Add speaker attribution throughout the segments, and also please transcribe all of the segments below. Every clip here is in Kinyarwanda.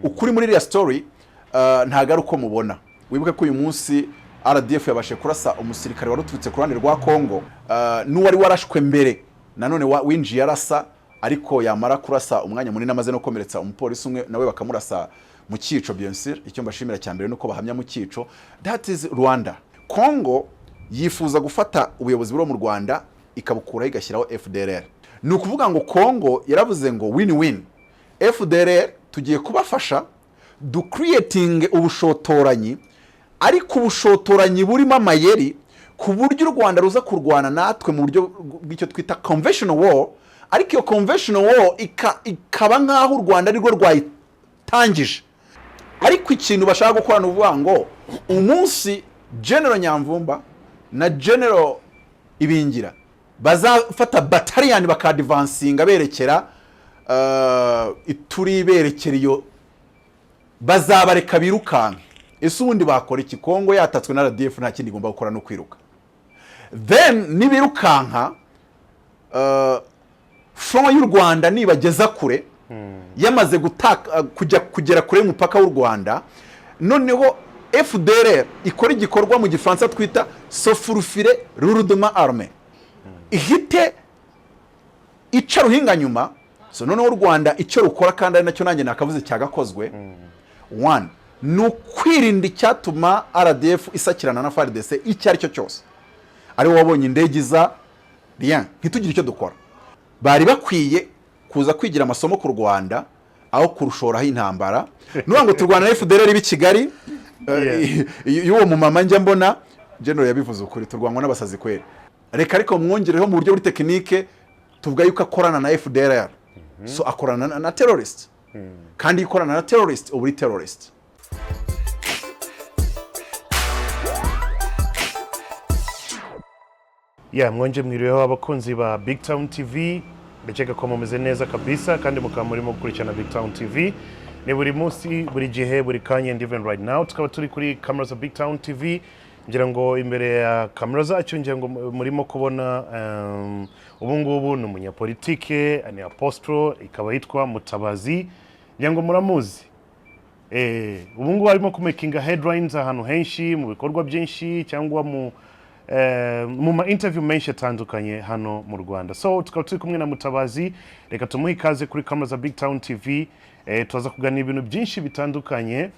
Speaker 1: Ukuri muri iriya story ntabwo ari uko mubona. Wibuke ko uyu munsi RDF yabashije kurasa umusirikare wari uturutse ku ruhande rwa Congo, n'uwari warashwe mbere nanone winjiye arasa, ariko yamara kurasa umwanya munini amaze no komeretsa umupolisi umwe, nawe bakamurasa mu cyico. Bien sûr, icyo mbashimira cya mbere nuko bahamya mu cyico. That is Rwanda. Congo yifuza gufata ubuyobozi buri mu Rwanda, ikabukuraho, igashyiraho FDLR. Ni ukuvuga ngo Congo yaravuze ngo win win, FDLR tugiye kubafasha ducreating ubushotoranyi, ariko ubushotoranyi burimo amayeri, ku buryo u Rwanda ruza kurwana natwe mu buryo bw'icyo twita conventional war, ariko iyo conventional war ikaba nk'aho u Rwanda arirwo rwayitangije. Ariko ikintu bashaka gukora ni ukuvuga ngo umunsi General Nyamvumba na General Ibingira bazafata bataliyani bakadvancinga berekera Ituri, berekera iyo, bazabareka birukanke. Ese ubundi bakora iki? Kongo yatatswe na RDF, nta kindi igomba gukora no kwiruka. Then nibirukanka, front y'u Rwanda nibageza kure, yamaze gutaka kujya kugera kure y'umupaka w'u Rwanda, noneho FDLR ikora igikorwa mu Gifaransa twita se faufiler lourdement armé, ihite ica ruhinga nyuma. So noneho u Rwanda icyo rukora, kandi ari nacyo nanjye nakavuze cyagakozwe, one, ni ukwirinda icyatuma RDF isakirana na FARDC icyo ari cyo cyose. Ari wowe wabonye indege iza rien, ntitugire icyo dukora. Bari bakwiye kuza kwigira amasomo ku Rwanda aho kurushoraho intambara. Nuvuga ngo turwana na FDLR b'i Kigali, y'uwo mumama njya mbona General yabivuze ukuri, turwanwa n'abasazi kweri. Reka ariko mwongereho mu buryo buri technique, tuvuga yuko akorana na FDLR, so akorana na terrorist, kandi iyo ukorana na terrorist uba uri terrorist.
Speaker 2: Ya, mwonje mwiriweho abakunzi ba Big Town TV. Ndakeka ko mumeze neza kabisa kandi mukaba murimo gukurikirana Big Town TV. Ni buri munsi, buri gihe, buri kanya, and even right now tukaba turi kuri camera za Big Town TV. Ngira ngo imbere ya kamera zacu, ngira ngo murimo kubona ubu ngubu ni umunyapolitike, ni apostle, ikaba yitwa Mutabazi. Ngira ngo muramuzi. Ubu ngubu arimo kumakinga headlines ahantu henshi, mu bikorwa byinshi, cyangwa mu ma interview menshi atandukanye hano mu Rwanda. So tukaba turi kumwe na Mutabazi. Reka tumuhe ikaze kuri camera za Big Town TV. Tuza kuganira ibintu byinshi bitandukanye,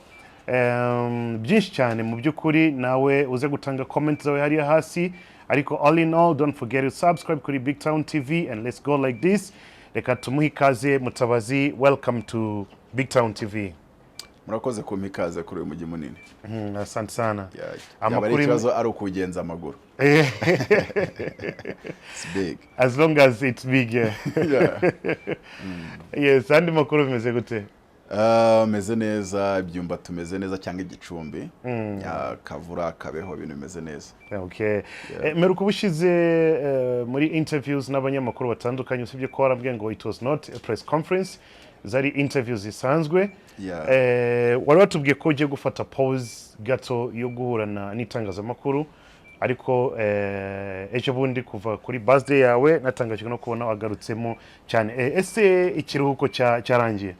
Speaker 2: byinshi cyane mu by'ukuri. Nawe uze gutanga comment zawe hariya hasi, ariko all in all, don't forget to subscribe kuri Big Town TV and let's go like this. Reka tumuhe ikaze. Mutabazi, welcome to Big Town TV.
Speaker 1: Murakoze kumpa ikaze kuri uyu mujyi munini.
Speaker 2: Asante sana.
Speaker 1: Yaba ari ikibazo ari ukuwugenza amaguru. It's big.
Speaker 2: As long as it's big, yeah. Yes, andi makuru bimeze gute?
Speaker 1: Meze neza, ibyumba tumeze neza, cyangwa igicumbi. Ya, kavura kabeho, ibintu bimeze neza.
Speaker 2: Okay. Mperuka ubushize muri interviews n'abanyamakuru batandukanye, usibye ko warambwiye ngo it was not a press conference, zari interviews zisanzwe. Wari watubwiye ko ugiye gufata pause gato yo guhura n'itangazamakuru, ariko ejo bundi kuva kuri birthday yawe natangajwe no kubona wagarutsemo cyane. Ese ikiruhuko cyarangiye?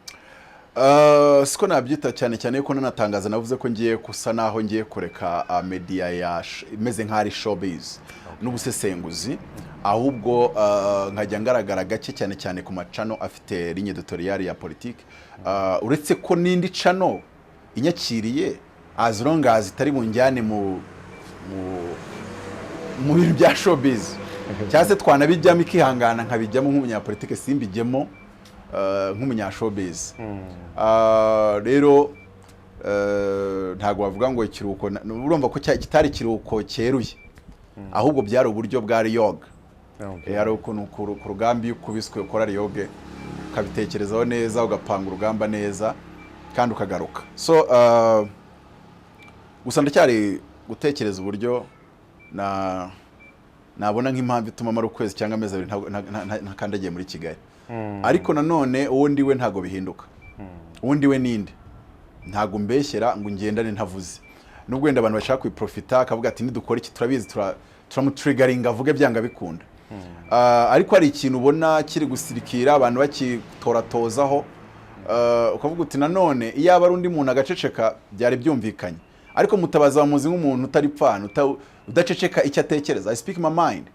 Speaker 1: Siko nabyita, cyane cyane yuko nanatangaza navuze ko ngiye gusa naho ngiye kureka media ya imeze nk'aho ari showbiz n'ubusesenguzi, ahubwo nkajya ngaragara gake, cyane cyane ku macano afite ligne editoriale ya politique, uretse ko n'indi channel inyakiriye, as long as itari bunjyane mu bintu bya showbiz, cyangwa se twanabijyamo ikihangana nkabijyamo nk'umunyapolitike, simbijyemo nk'umunyashowbiz. Rero ntabwo bavuga ngo ikiruhuko, urumva ko kitari ikiruhuko cyeruye, ahubwo byari uburyo bwa yoga. Hari ukuntu ku rugamba iyo ukubiswe ukora yoga, ukabitekerezaho neza, ugapanga urugamba neza kandi ukagaruka. So gusa ndacyari gutekereza uburyo na nabona nk'impamvu ituma amara ukwezi cyangwa amezi 2 ntakandagiye muri Kigali. Ariko nanone uwo ndi we ntabwo bihinduka, uwo ndi we ninde, ntabwo mbeshyera ngo ngendane ntavuze. Nubwo wenda abantu bashaka kuyiprofita, akavuga ati nidukora iki turabizi, turamutriggeringa avuge byanga bikunda. Ariko hari ikintu ubona kiri gusirikira abantu bakitoratozaho. Ukavuga uti nanone iyo aba ari undi muntu agaceceka byari byumvikanye, ariko Mutabazi bamuzi nk'umuntu utari pfana, udaceceka icyo atekereza. I speak my mind.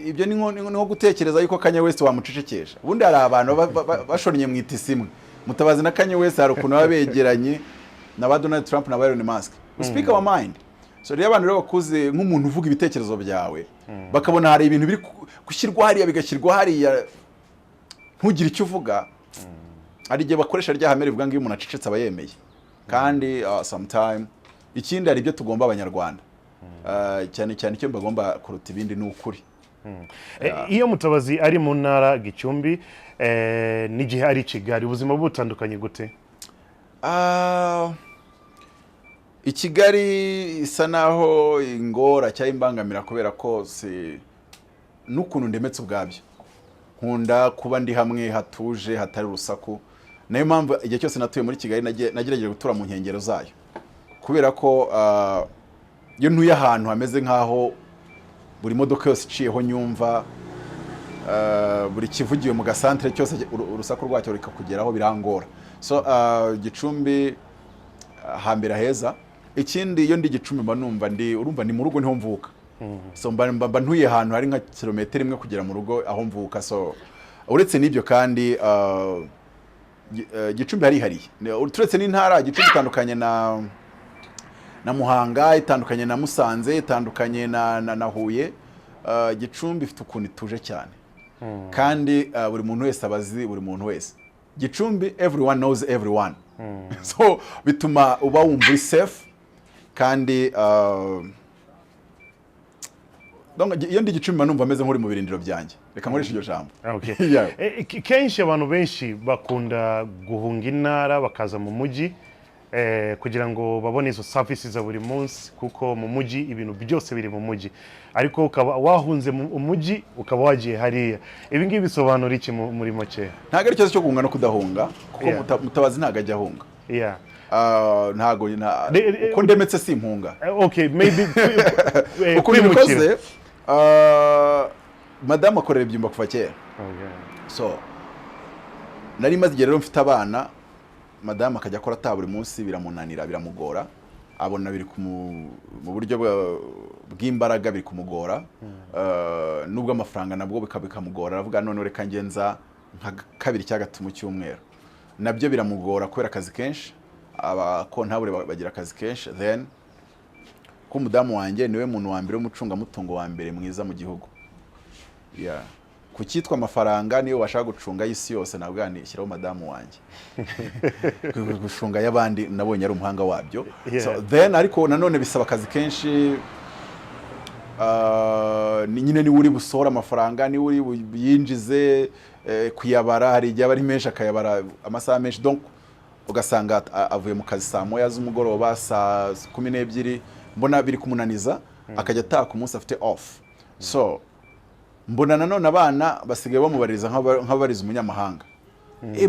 Speaker 1: Ibyo ni nko gutekereza yuko Kanye West wamucecekesha. Ubundi hari abantu bashonnye mu itisi imwe. Mutabazi na Kanye West hari ukuntu baba begeranye na ba Donald Trump na ba Elon Musk. We speak our mind. So rero abantu rero bakuze nk'umuntu uvuga ibitekerezo byawe, bakabona hari ibintu biri gushyirwa hariya, bigashyirwa hariya, ntugire icyo uvuga, hari igihe bakoresha rya hame rivuga ngo iyo umuntu acecetse aba yemeye. Kandi sometime ikindi, hari ibyo tugomba Abanyarwanda, cyane cyane icyo mbagomba kuruta ibindi ni ukuri.
Speaker 2: Iyo Mutabazi ari mu ntara Gicumbi n'igihe ari i Kigali, ubuzima butandukanye gute?
Speaker 1: Ah, i Kigali isa naho ingora cyangwa imbangamira, kubera ko si n'ukuntu ndemetse ubwabyo. Nkunda kuba ndi hamwe hatuje, hatari urusaku. Nayo mpamvu igihe cyose natuye muri Kigali nagerageje gutura mu nkengero zayo, kubera ko iyo ntuye ahantu hameze nk'aho buri modoka yose iciyeho nyumva, buri kivugiwe mu gasantere cyose urusaku rwacyo rukakugeraho, birangora. So Gicumbi hambere heza. Ikindi, iyo ndi Gicumbi mba numva ndi, urumva ni mu rugo, niho mvuka. So mba ntuye ahantu hari nka kilometero 1 kugera mu rugo aho mvuka. So uretse n'ibyo kandi, Gicumbi harihariye. Turetse n'intara, Gicumbi itandukanye na Muhanga, itandukanye na Musanze, itandukanye na Huye. Gicumbi ifite ukuntu ituje cyane, kandi buri muntu wese aba azi buri muntu wese. Gicumbi, everyone knows everyone. So bituma uba wumva uri safe. Kandi donc iyo ndi Gicumbi mba numva ameze nk'uri mu birindiro byanjye, reka nkoreshe iryo jambo. Yeah.
Speaker 2: Kenshi abantu benshi bakunda guhunga intara bakaza mu mujyi kugira ngo babone izo services za buri munsi, kuko mu mujyi ibintu byose biri mu mujyi. Ariko ukaba wahunze mu umujyi, ukaba wagiye hariya, ibi ngibi bisobanura iki muri make?
Speaker 1: Ntabwo ari ikibazo cyo guhunga no kudahunga, kuko Mutabazi ntabwo ajya ahunga. Ah, ntabwo uko ndemetse simpunga.
Speaker 2: Okay, maybe
Speaker 1: Ukuntu
Speaker 2: kwimukira.
Speaker 1: bikoze, madamu akorera ibyumba kuva kera. So nari maze igihe rero mfite abana, madamu akajya akora ataha buri munsi, biramunanira, biramugora, abona biri mu buryo bw'imbaraga biri kumugora, nubwo amafaranga nabwo bikamugora. Aravuga none reka ngenza nka kabiri cyangwa gatatu mu cyumweru, nabyo biramugora kubera akazi kenshi. Abakontabure bagira akazi kenshi. Then ko umudamu wanjye niwe muntu wa mbere w'umucungamutungo wa mbere mwiza mu gihugu. Yeah. Ku cyitwa amafaranga, niyo washaka gucunga y'isi yose, nabwo shyiraho madamu wanjye. Gucunga y'abandi nabonye ari umuhanga wabyo. So, then ariko nanone bisaba akazi kenshi. Ni nyine niwe uri busohora amafaranga, niwe uri buyinjize, kuyabara hari igihe aba ari menshi, akayabara amasaha menshi. Donc ugasanga avuye mu kazi saa 1 z'umugoroba, saa 12, mbona biri kumunaniza, akajya ataha ku munsi afite off. So mbona nanone abana basigaye bamubaririza nk'ababariza umunyamahanga.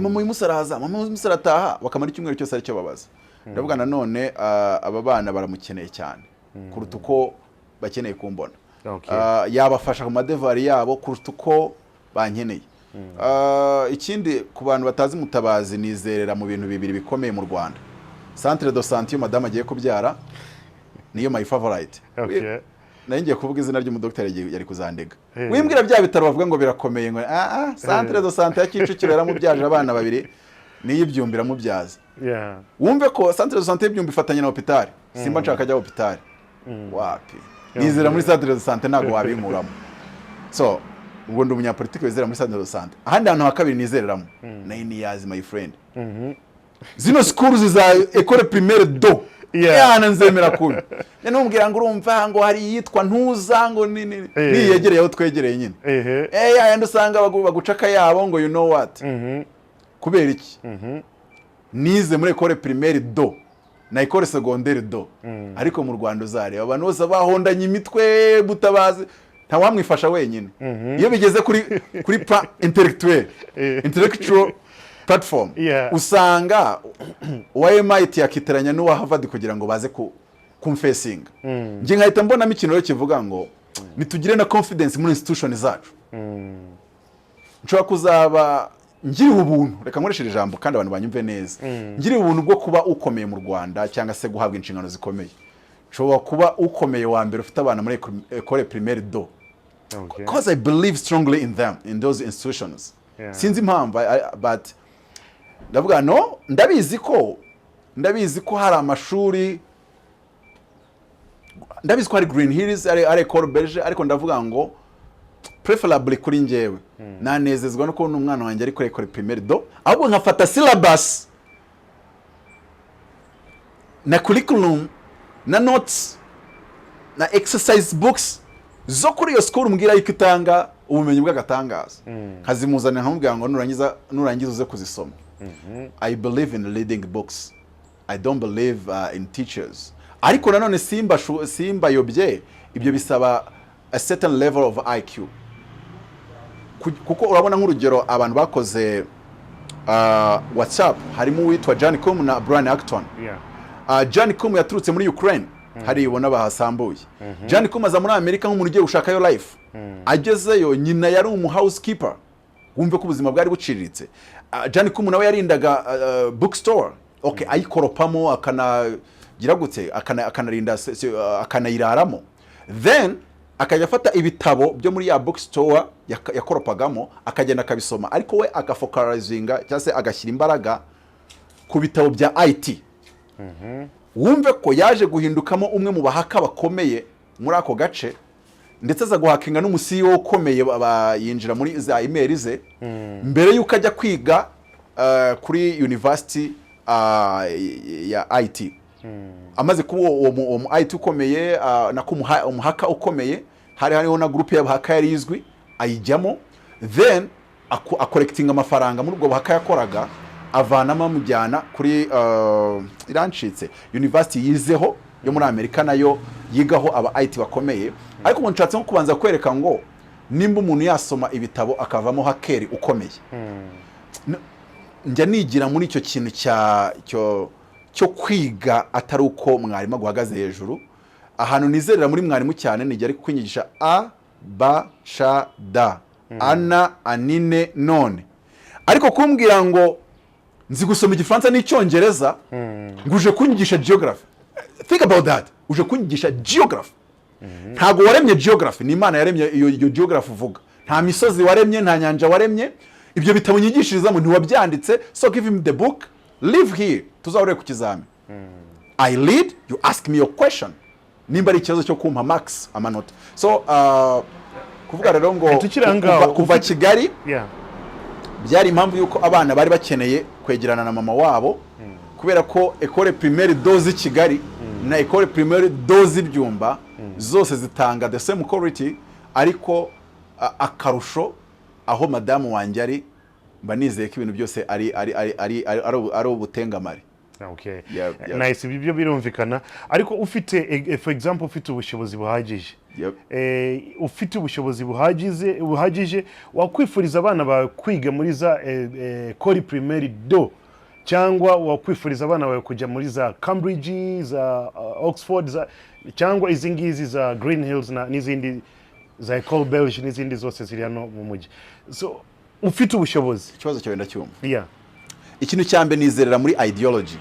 Speaker 1: Mama uyu munsi araza, mama uyu munsi arataha, bakamara icyumweru cyose aricyo babaza. Ndavuga nanone aba bana baramukeneye cyane kuruta uko bakeneye kumbona. Yabafasha ku madevoirs yabo kuruta uko bankeneye. Ikindi ku bantu batazi Mutabazi, nizerera mu bintu bibiri bikomeye mu Rwanda: centre de santé iyo madamu agiye kubyara, niyo my favorite. Nari ngiye kuvuga izina ry'umudogiteri, yari kuzandega. Wimbwira bya bitaro bavuga ngo birakomeye, ngo ah ah, centre de santé ya Kicukiro yaramubyaje abana babiri, niyo ibyumba iramubyaza. Wumve ko centre de santé y'ibyumba ifatanye na hôpital. Simba nshaka ajya hôpital, wapi. Nizera muri centre de santé, ntabwo wabinkuramo. So ubwo ndi umunyapolitiki wizera muri centre de santé. Ahandi hantu ha kabiri nizereramo, 9 years, my friend, zino schools za école primaire do yana nzemera kubi. Numubwira ngo urumva ngo hari iyitwa ntuza ngo ni niyegereye aho twegereye nyine. Yayandi usanga baguca akayabo ngo you know what. Kubera iki? Nize muri école primaire do na école secondaire do, ariko mu Rwanda uzareba abantu bose bahondanye imitwe, Mutabazi ntawamwifasha wenyine. Iyo bigeze kuri plan intellectuel, intellectual platform, usanga uwa MIT yakiteranya n'uwa Harvard kugira ngo baze ku kumfacinga. Njye nkahita mbonamo ikintu rero kivuga ngo nitugire na confidence muri institution zacu. Nshobora kuzaba Ngiriwe ubuntu, reka nkoresheje ijambo kandi abantu banyumve neza, ngiriwe ubuntu bwo kuba ukomeye mu Rwanda cyangwa se guhabwa inshingano zikomeye, nshobora kuba ukomeye wa mbere ufite abana muri école primaire do, because I believe strongly in them, in those institutions. Sinzi impamvu, but ndavuga no, ndabizi ko hari amashuri, ndabizi ko hari Green Hills, ari École Belge, ariko ndavuga ngo preferably kuri njyewe nanezezwa no kubona umwana wanjye ari kuri école primaire do, ahubwo nkafata syllabus na curriculum na notes na exercise books zo kuri iyo school mbwira yuko itanga ubumenyi bw'agatangaza, nkazimuzanira, nkamubwira ngo nurangiza uze kuzisoma. I believe in reading books, I don't believe in teachers. Ariko nanone simba yobye, ibyo bisaba a certain level of IQ. Kuko urabona nk'urugero abantu bakoze WhatsApp, harimo uwitwa Jan Koum na Brian Acton. Jan Koum yaturutse muri Ukraine, hariya ubona bahasambuye. Jan Koum aza muri Amerika nk'umuntu ugiye gushakayo life. Agezeyo, nyina yari umu housekeeper, wumve ko ubuzima bwari buciriritse. Jan Koum nawe yarindaga bookstore, okay, ayikoropamo, akanagira gute, akanarinda akanayiraramo, then akajya afata ibitabo byo muri ya bookstore yakoropagamo, akagenda akabisoma, ariko we agafocalizinga cyangwa se agashyira imbaraga ku bitabo bya IT. Wumve ko yaje guhindukamo umwe mu bahacker bakomeye muri ako gace, ndetse aza guhackinga n'umu CEO ukomeye, yinjira muri za email ze mbere y'uko ajya kwiga kuri university ya IT. Amaze kuba uwo mu IT ukomeye, nako umuhacker ukomeye, hari hariho na groupe y'abahacker yari izwi, ayijyamo, then acollectinga amafaranga muri ubwo buhacker yakoraga, avanamo amujyana kuri irancitse university yizeho yo muri Amerika, nayo yigaho aba IT bakomeye. Ariko ubu nshatse nko kubanza kwereka ngo nimba umuntu yasoma ibitabo akavamo hacker ukomeye, njya nigira muri icyo kintu cyo kwiga atari uko mwarimu aguhagaze hejuru. Ahantu nizerera muri mwarimu cyane nijya ari kwigisha a b c d, ana anine none, ariko kumbwira ngo nzi gusoma Igifaransa n'Icyongereza, ngo uje kunyigisha geography, think about that, uje kunyigisha geography. Ntabwo waremye geography, ni Imana yaremye iyo geography uvuga. Nta misozi waremye, nta nyanja waremye. Ibyo bitabo nyigishirizamo ntiwabyanditse. So give him the book, leave here, tuzahurire ku kizami. I lead, you ask me your question nimba ari ikibazo cyo kumpa max amanota. So kuvuga rero ngo
Speaker 2: Tukiri aho ngaho,
Speaker 1: kuva Kigali byari impamvu y'uko abana bari bakeneye kwegerana na mama wabo, kubera ko école primaire do z'i Kigali na école primaire do z'i Byumba zose zitanga the same quality, ariko akarusho aho madamu wanjye ari, mba nizeye ko ibintu byose ari ubutengamare. Yep.
Speaker 2: Nice, ibyo birumvikana. Ariko ufite for example, ufite ubushobozi buhagije, ufite ubushobozi buhagije, wakwifuriza abana bawe kwiga muri za école primaire do, cyangwa wakwifuriza abana bawe kujya muri za Cambridge, za Oxford, cyangwa izi ngizi za Green Hills n'izindi za Ecole Belge n'izindi zose ziri hano mu mujyi? So ufite ubushobozi.
Speaker 1: Ikibazo cyawe ndacyumva. Ikintu cya mbere, nizerera muri ideology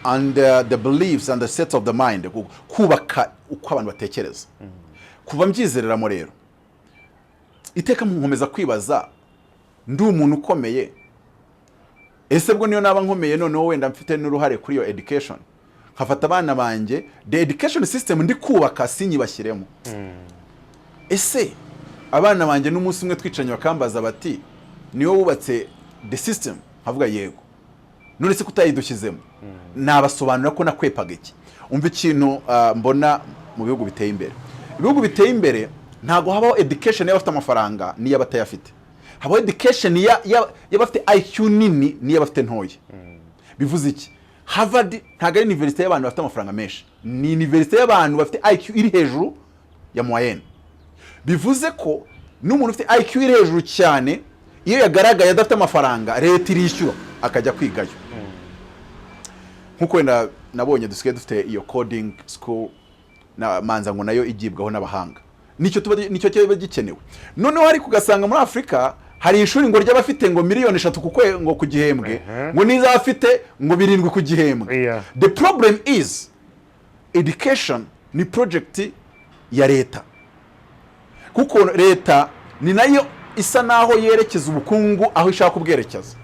Speaker 1: and the beliefs and the set of the mind, kubaka uko abantu batekereza. Kuva mbyizereramo rero, iteka nkomeza kwibaza, ndi umuntu ukomeye, ese bwo niyo naba nkomeye, noneho wenda mfite n'uruhare kuri iyo education, nkafata abana banjye, the education system ndi kubaka sinyibashyiremo, ese abana banjye n'umunsi umwe twicaranye bakambaza bati: "Niwe wubatse the system?" Nkavuga: "Yego." "None se kutayidushyizemo?" Nabasobanurira ko nakwepaga iki? Umva ikintu mbona mu bihugu biteye imbere. Ibihugu biteye imbere ntabwo habaho education y'abafite amafaranga n'iy'abatayafite, habaho education y'abafite IQ nini n'iy'abafite ntoya. Bivuze iki? Harvard ntabwo ari université y'abantu bafite amafaranga menshi, ni université y'abantu bafite IQ iri hejuru ya moyenne. Bivuze ko n'umuntu ufite IQ iri hejuru cyane, iyo yagaragaye adafite amafaranga, leta irishyura akajya kwigayo. Nk'uko wenda nabonye dusigaye dufite iyo coding school na manza ngo nayo igibwaho n'abahanga, nicyo kiba gikenewe. Noneho ariko ugasanga muri Afurika Hari ishuri ngo ry'abafite ngo miliyoni 3 ngo ku gihembwe, ngo n'iz'abafite ngo 7 ku gihembwe. The problem is, education ni project ya leta, kuko leta ni nayo isa naho yerekeza ubukungu aho ishaka kubwerekeza.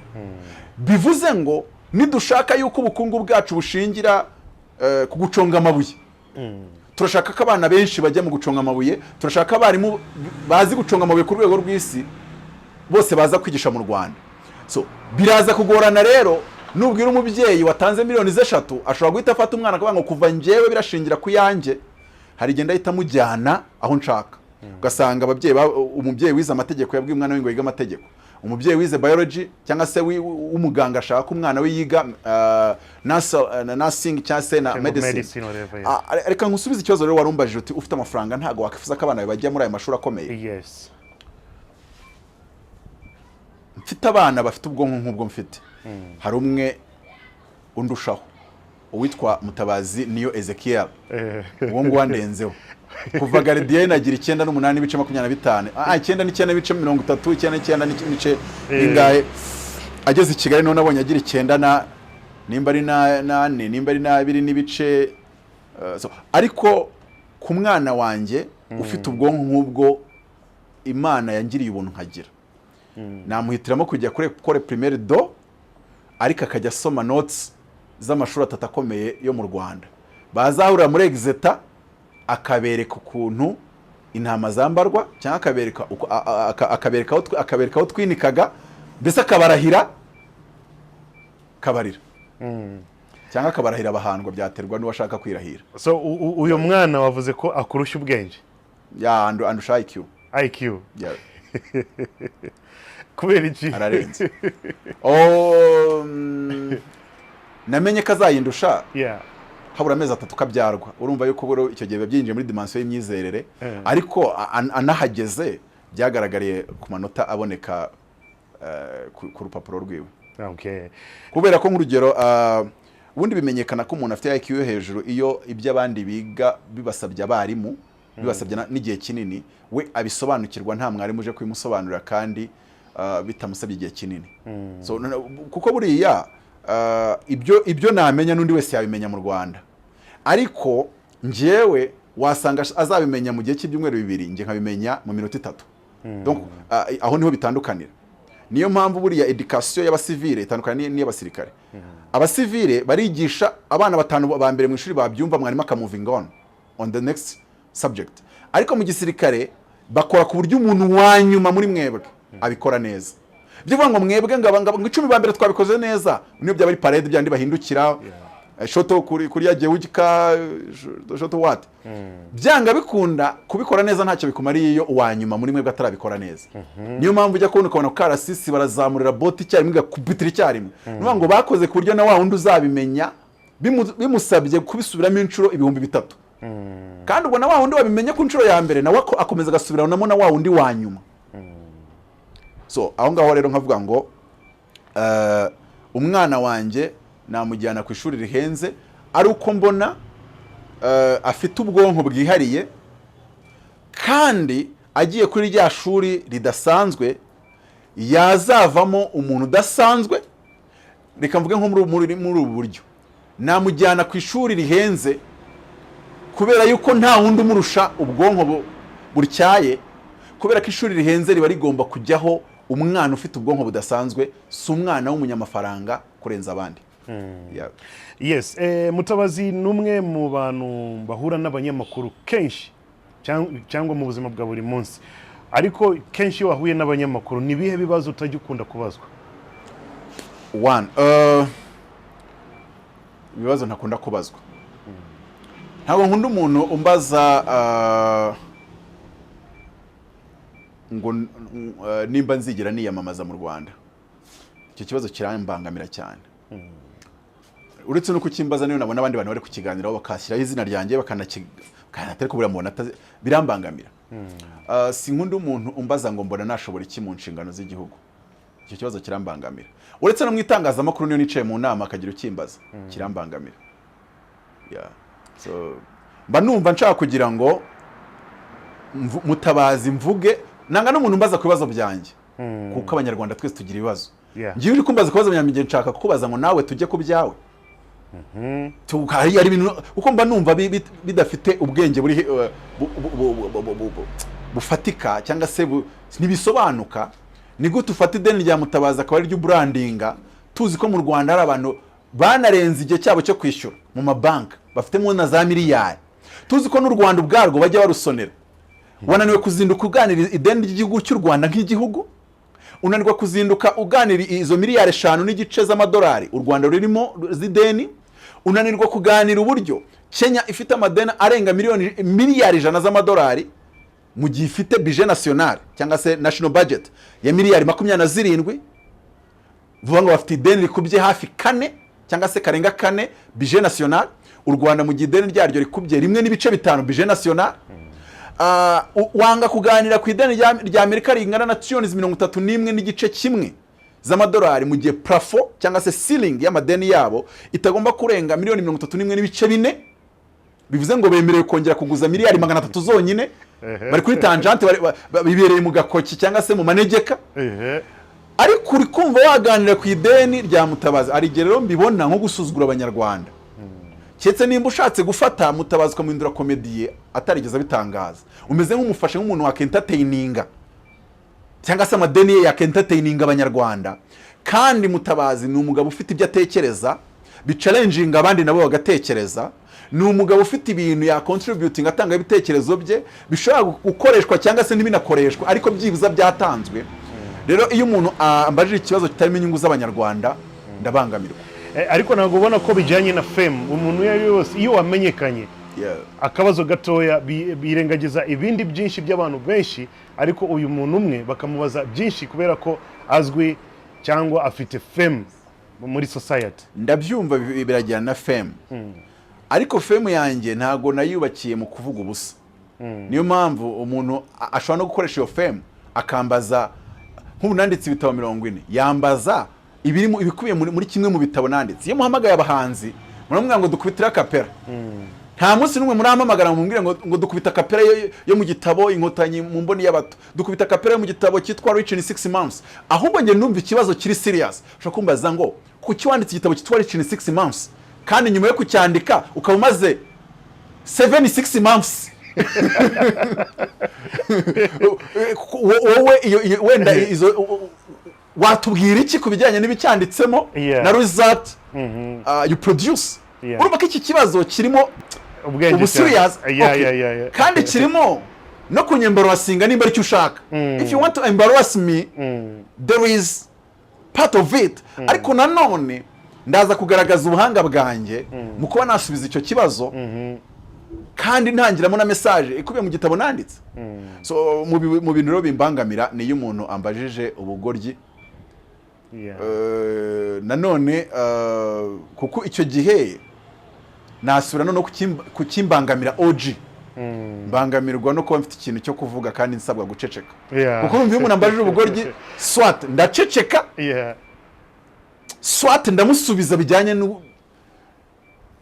Speaker 1: Bivuze ngo nidushaka yuko ubukungu bwacu bushingira ku guconga amabuye, turashaka ko abana benshi bajya mu guconga amabuye, turashaka ko abarimu bazi guconga amabuye ku rwego rw'isi bose baza kwigisha mu Rwanda. So biraza kugorana rero. Nubwira umubyeyi watanze miliyoni 3, ashobora guhita afata umwana akavuga ngo kuva njyewe birashingira ku yanjye, hari igihe ndahita amujyana aho nshaka. Ugasanga ababyeyi umubyeyi wize amategeko yabwiye umwana we ngo yige amategeko, umubyeyi wize biology cyangwa se w'umuganga ashaka ko umwana we yiga nursing cyangwa se na
Speaker 2: Cyangwa
Speaker 1: medicine.
Speaker 2: Medicine, whatever, yeah.
Speaker 1: Ah, reka nkusubize ikibazo rero warumbajije uti: "Ufite amafaranga ntabwo wakwifuza ko abana bawe bajya muri ayo mashuri akomeye?"
Speaker 2: Yes.
Speaker 1: Mfite abana bafite ubwonko nk'ubwo mfite. Hari umwe undushaho, uwitwa Mutabazi niyo Ezekiel. Uwo nguwo andenzeho. Kuva gardienne agira 98.25, 99.30, 99 n'ibice bingahe. Ageze i Kigali none abonye agira icyenda na nimba ari na nane, nimba ari n'abiri n'ibice. So, ariko ku mwana wanjye ufite ubwonko nk'ubwo Imana yangiriye ubuntu nkagira, namuhitiramo kujya kuri école primaire do, ariko akajya asoma notes z'amashuri atatu akomeye yo mu Rwanda. Bazahurira muri exeta, akabereka ukuntu intama zambarwa, cyangwa akabereka akabereka aho twinikaga, mbese akabarahira kabarira, cyangwa akabarahira abahandwa, byaterwa n'uwashaka kwirahira.
Speaker 2: So uyu mwana wavuze ko akurusha ubwenge?
Speaker 1: Ya, andusha IQ.
Speaker 2: IQ?
Speaker 1: Yeah.
Speaker 2: Kubera iki?
Speaker 1: Ararenze. Oh, namenye ko azayindusha habura amezi 3 kabyarwa. Urumva yuko buro icyo gihe biba byinjiye muri dimension y'imyizerere. Ariko anahageze byagaragariye ku manota aboneka ku rupapuro rwiwe. Kubera ko nk'urugero, ubundi bimenyekana ko umuntu afite IQ yo hejuru iyo ibyo abandi biga bibasabye abarimu, bibasabye n'igihe kinini, we abisobanukirwa nta mwarimu uje kubimusobanurira, kandi bitamusabye igihe kinini. So, kuko buriya ibyo namenya n'undi wese yabimenya mu Rwanda, ariko njyewe wasanga azabimenya mu gihe cy'ibyumweru 2, njye nkabimenya mu minota 3. Donc aho niho bitandukanira. Niyo mpamvu buriya education y'abasivile itandukanye n'iy'abasirikare. Abasivile barigisha abana batanu ba mbere mu ishuri, babyumva, mwarimu akamovinga on the next subject. Ariko mu gisirikare bakora ku buryo umuntu wa nyuma muri mwebwe abikora neza. Byo kuvuga ngo mwebwe ngo 10 ba mbere twabikoze neza, niyo byaba ari parade, byandi bahindukira shoto kuri ya gewugika shoto what, byanga bikunda kubikora neza ntacyo bikumariye iyo uwa nyuma muri mwebwe atarabikora neza. Niyo mpamvu ujya kubona ukabona karasisi barazamurira bote icyarimwe, igakubitira icyarimwe. Ni ukuvuga ngo bakoze ku buryo na wa wundi uzabimenya bimusabye kubisubiramo inshuro 3000, kandi ubwo na wa wundi wabimenye ku nshuro ya mbere nawe akomeza agasubiranamo na wa wundi wa nyuma. So aho ngaho rero nkavuga ngo umwana wanjye namujyana ku ishuri rihenze ari uko mbona afite ubwonko bwihariye, kandi agiye kuri rya shuri ridasanzwe yazavamo umuntu udasanzwe. Reka mvuge nko muri ubu buryo: namujyana ku ishuri rihenze kubera yuko nta wundi umurusha ubwonko butyaye, kubera ko ishuri rihenze riba rigomba kujyaho umwana ufite ubwonko budasanzwe, si umwana w'umunyamafaranga kurenza abandi. Yeah.
Speaker 2: Yes, Mutabazi ni umwe mu bantu bahura n'abanyamakuru kenshi cyangwa mu buzima bwa buri munsi. Ariko kenshi iyo wahuye n'abanyamakuru, ni ibihe bibazo utajya ukunda kubazwa?
Speaker 1: One, ibibazo ntakunda kubazwa: ntabwo nkunda umuntu umbaza ngo nimba nzigera niyamamaza mu Rwanda. Icyo kibazo kirambangamira cyane. Uretse no kukimbaza, niyo nabona abandi bantu bari kukiganiraho bakashyiraho izina ryanjye, bakanatari ko buriya mubona birambangamira. Sinkunda umuntu umbaza ngo mbona nashobora iki mu nshingano z'igihugu. Icyo kibazo kirambangamira. Uretse no mu itangazamakuru, niyo nicaye mu nama akagira ukimbaza, kirambangamira. Yeah. So, mba numva nshaka kugira ngo Mutabazi mvuge. Nanga n'umuntu umbaza ku bibazo byanjye. Kuko Abanyarwanda twese tugira ibibazo. Ngiye uri kumbaza kubaza abanyamigenge, nshaka kukubaza ngo nawe tujye ku byawe. Hari ibintu kuko mba numva bidafite ubwenge buri bufatika cyangwa se ntibisobanuka. Ni gute ufata ideni rya Mutabazi akaba ariryo ubrandinga, tuzi ko mu Rwanda hari abantu banarenze igihe cyabo cyo kwishyura mu mabanki, bafitemo na za miliyari, tuzi ko n'u Rwanda ubwarwo bajya barusonera? Wananiwe kuzinduka uganira ideni ry'igihugu cy'u Rwanda nk'igihugu, unanirwa kuzinduka uganira izo miliyari 5.5 z'amadolari u Rwanda rurimo z'ideni, unanirwa kuganira uburyo Kenya ifite amadeni arenga miliyari 100 z'amadolari, mu gihe ifite budget national cyangwa se national budget ya miliyari 27. Vuga ngo bafite ideni rikubye hafi kane cyangwa se karenga kane budget national. U Rwanda, mu gihe ideni ryaryo rikubye 1.5 budget national. Wanga kuganira ku ideni rya Amerika ringana na trillions 31.1 z'amadolari, mu gihe plafond cyangwa se ceiling y'amadeni yabo itagomba kurenga miliyoni 31.4, bivuze ngo bemerewe kongera kuguza miliyari 300 zonyine. Bari kuri tangente, bibereye mu gakoki cyangwa se mu manegeka. Ariko uri kumva waganira ku ideni rya Mutabazi. Hari igihe rero mbibona nko gusuzugura Abanyarwanda, keretse nimba ushatse gufata Mutabazi ukamuhindura comédien atarigeze abitangaza, umeze nk'umufashe nk'umuntu wakentertaininga cyangwa se amadeni ye yakentertaininga Abanyarwanda. Kandi Mutabazi ni umugabo ufite ibyo atekereza bichallenginga abandi nabo bagatekereza. Ni umugabo ufite ibintu yacontributing, atanga ibitekerezo bye bishobora gukoreshwa cyangwa se ntibinakoreshwa, ariko byibuze byatanzwe. Rero iyo umuntu ambajije ikibazo kitarimo inyungu z'Abanyarwanda, ndabangamirwa.
Speaker 2: Ariko ntabwo ubona ko bijyanye na fame? Umuntu uwo ari we wese, iyo wamenyekanye, akabazo gatoya birengagiza ibindi byinshi by'abantu benshi, ariko uyu muntu umwe bakamubaza byinshi kubera ko azwi cyangwa afite fame muri society.
Speaker 1: Ndabyumva, birajyana na fame, ariko fame yanjye ntabwo nayubakiye mu kuvuga ubusa. Niyo mpamvu umuntu ashobora no gukoresha iyo fame akambaza, nk'ubu nanditse ibitabo 40, yambaza ibikubiye muri kimwe mu bitabo nanditse. Iyo muhamagaye abahanzi, muramubwira ngo dukubitire a cappella. Nta munsi n'umwe murampamagara ngo mumbwire ngo dukubita a cappella yo mu gitabo Inkotanyi mu mboni y'abato, dukubita a cappella yo mu gitabo cyitwa Rich in Six Months. Ahubwo njye numva ikibazo kiri serious. Ushobora kumbaza ngo kuki wanditse igitabo cyitwa Rich in Six Months, kandi nyuma yo kucyandika ukaba umaze 76 months. Wowe wenda izo watubwira iki ku bijyanye n'ibicyanditsemo na result you produce? Urumva ko iki kibazo kirimo
Speaker 2: ubwenge
Speaker 1: ubu
Speaker 2: cyane.
Speaker 1: serious.
Speaker 2: Yeah.
Speaker 1: Kandi kirimo no kunyembarrassinga nimba aricyo ushaka. If you want to embarrass me, there is part of it, ariko nanone ndaza kugaragaza ubuhanga bwanjye mu kuba nasubiza icyo kibazo, kandi ntangiramo na message ikubiye mu gitabo nanditse. So mu bintu rero bimbangamira ni iyo umuntu ambajije ubugoryi. Nanone kuko icyo gihe nasubira noneho kukimbangamira. OG mbangamirwa no kuba mfite ikintu cyo kuvuga kandi nsabwa guceceka. Kuko urumva, iyo umuntu ambajije ubugoryi, soit ndaceceka, soit ndamusubiza bijyanye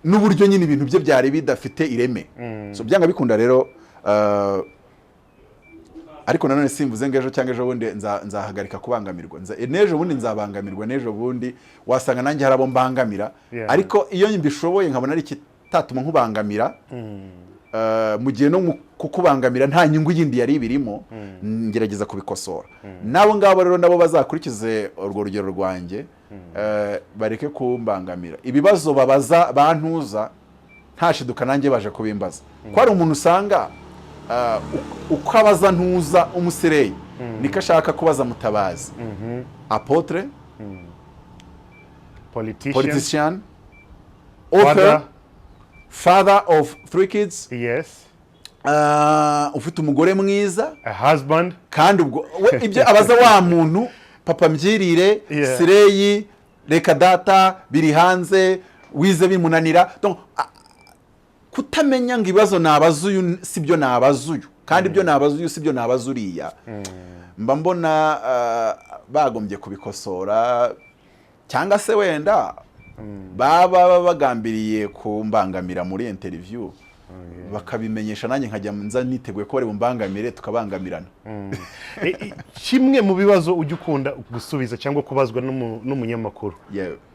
Speaker 1: n'uburyo nyine ibintu bye byari bidafite ireme. So byanga bikunda rero, ariko nanone simvuze ngo ejo cyangwa ejo bundi nzahagarika kubangamirwa. N'ejo bundi nzabangamirwa, n'ejo bundi wasanga nanjye hari abo mbangamira. Ariko iyo mbishoboye nkabona ari ikitatuma nkubangamira, mu gihe no mu kukubangamira nta nyungu yindi yari ibirimo, ngerageza kubikosora. N'abo ngabo rero nabo bazakurikize urwo rugero rwanjye, bareke kumbangamira. Ibibazo babaza bantuza ntashiduka nanjye baje kubimbaza, ko hari umuntu usanga uko abaza ntuza umusereyi niko ashaka kubaza Mutabazi apôtre,
Speaker 2: politician,
Speaker 1: politician, author,
Speaker 2: father,
Speaker 1: father of three kids, ufite umugore mwiza,
Speaker 2: a husband.
Speaker 1: Kandi ubwo we ibyo abaza wa muntu, papa mbyirire, sireyi reka data biri hanze, wize bimunanira. Donc, kutamenya ngo ibibazo nabaza uyu si byo nabaza uyu, kandi ibyo nabaza uyu si byo nabaza uriya, mba mbona bagombye kubikosora, cyangwa se wenda baba bagambiriye kumbangamira muri interview. Bakabimenyesha nanjye nkajya nza niteguye ko bari bumbangamire, tukabangamirana.
Speaker 2: Kimwe mu bibazo ujya ukunda gusubiza cyangwa kubazwa n'umunyamakuru?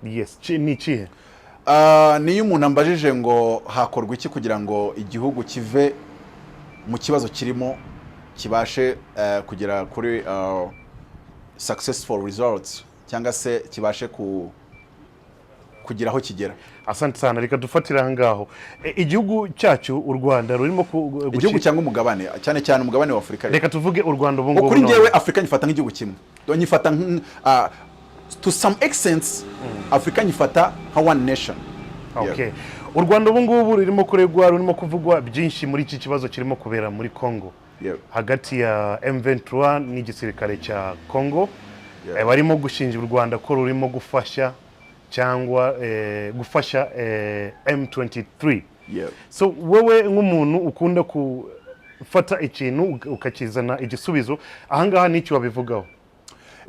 Speaker 2: Yes, ni ikihe?
Speaker 1: Ah, niyo umuntu ambajije ngo hakorwa iki kugira ngo igihugu kive mu kibazo kirimo, kibashe kugera kuri successful results, cyangwa se kibashe kugira aho kigera.
Speaker 2: Asante sana, reka dufatire aha ngaho. Igihugu cyacu u Rwanda rurimo
Speaker 1: Igihugu cyangwa umugabane, cyane cyane umugabane wa Afurika.
Speaker 2: Reka tuvuge u Rwanda ubu
Speaker 1: Ngo
Speaker 2: ngubu.
Speaker 1: Kuri
Speaker 2: None.
Speaker 1: njyewe Afurika nyifata nk'igihugu kimwe. Do nyifata to some extent Afurika nyifata nka one nation.
Speaker 2: Okay. U Rwanda ubu ngubu rurimo kuregwa, rurimo kuvugwa byinshi muri iki kibazo kirimo kubera muri Congo hagati ya M23 n'igisirikare cya Congo. Barimo gushinja u Rwanda ko rurimo gufasha cyangwa gufasha M23. So wowe nk'umuntu ukunda gufata ikintu ukakizana igisubizo ahangaha, n'iki wabivugaho?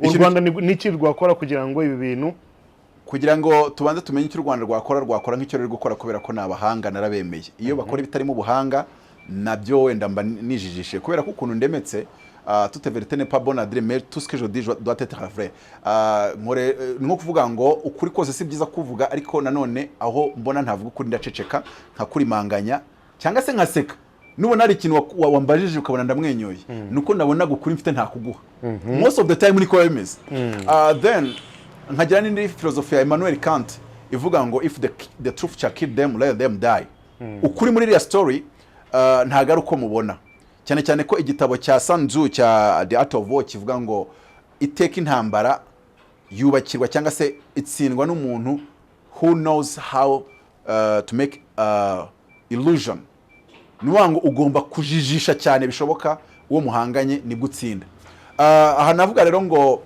Speaker 2: U Rwanda n'iki rwakora kugira ngo ibi bintu
Speaker 1: Kugira ngo tubanze tumenye icyo u Rwanda rwakora, rwakora nk'icyo ruri gukora, kubera ko ni abahanga, narabemeye. Iyo bakora ibitarimo ubuhanga nabyo wenda mba nijijishe, kubera ko ukuntu ndemetse, toute vérité n'est pas bonne à dire, mais tout ce que je dis doit être vrai. Ni nko kuvuga ngo ukuri kose si byiza kuvuga, ariko nanone aho mbona ntavuga ukuri ndaceceka, nkakurimanganya cyangwa se nkaseka. Nubona hari ikintu wambajije ukabona ndamwenyuye, nuko nabonaga ukuri mfite ntakuguha. Most of the time niko biba bimeze. Then nkagira n'indi filozofi ya Emmanuel Kant ivuga ngo "If the truth shall kill them, let them die." Ukuri muri iriya story ntabwo ari uko mubona, cyane cyane ko igitabo cya Sun Tzu cya The Art of War kivuga ngo iteka intambara yubakirwa cyangwa se itsindwa n'umuntu who knows how to make illusion. Ni ukuvuga ngo ugomba kujijisha cyane bishoboka uwo muhanganye, nibwo utsinda. Aha navuga rero ngo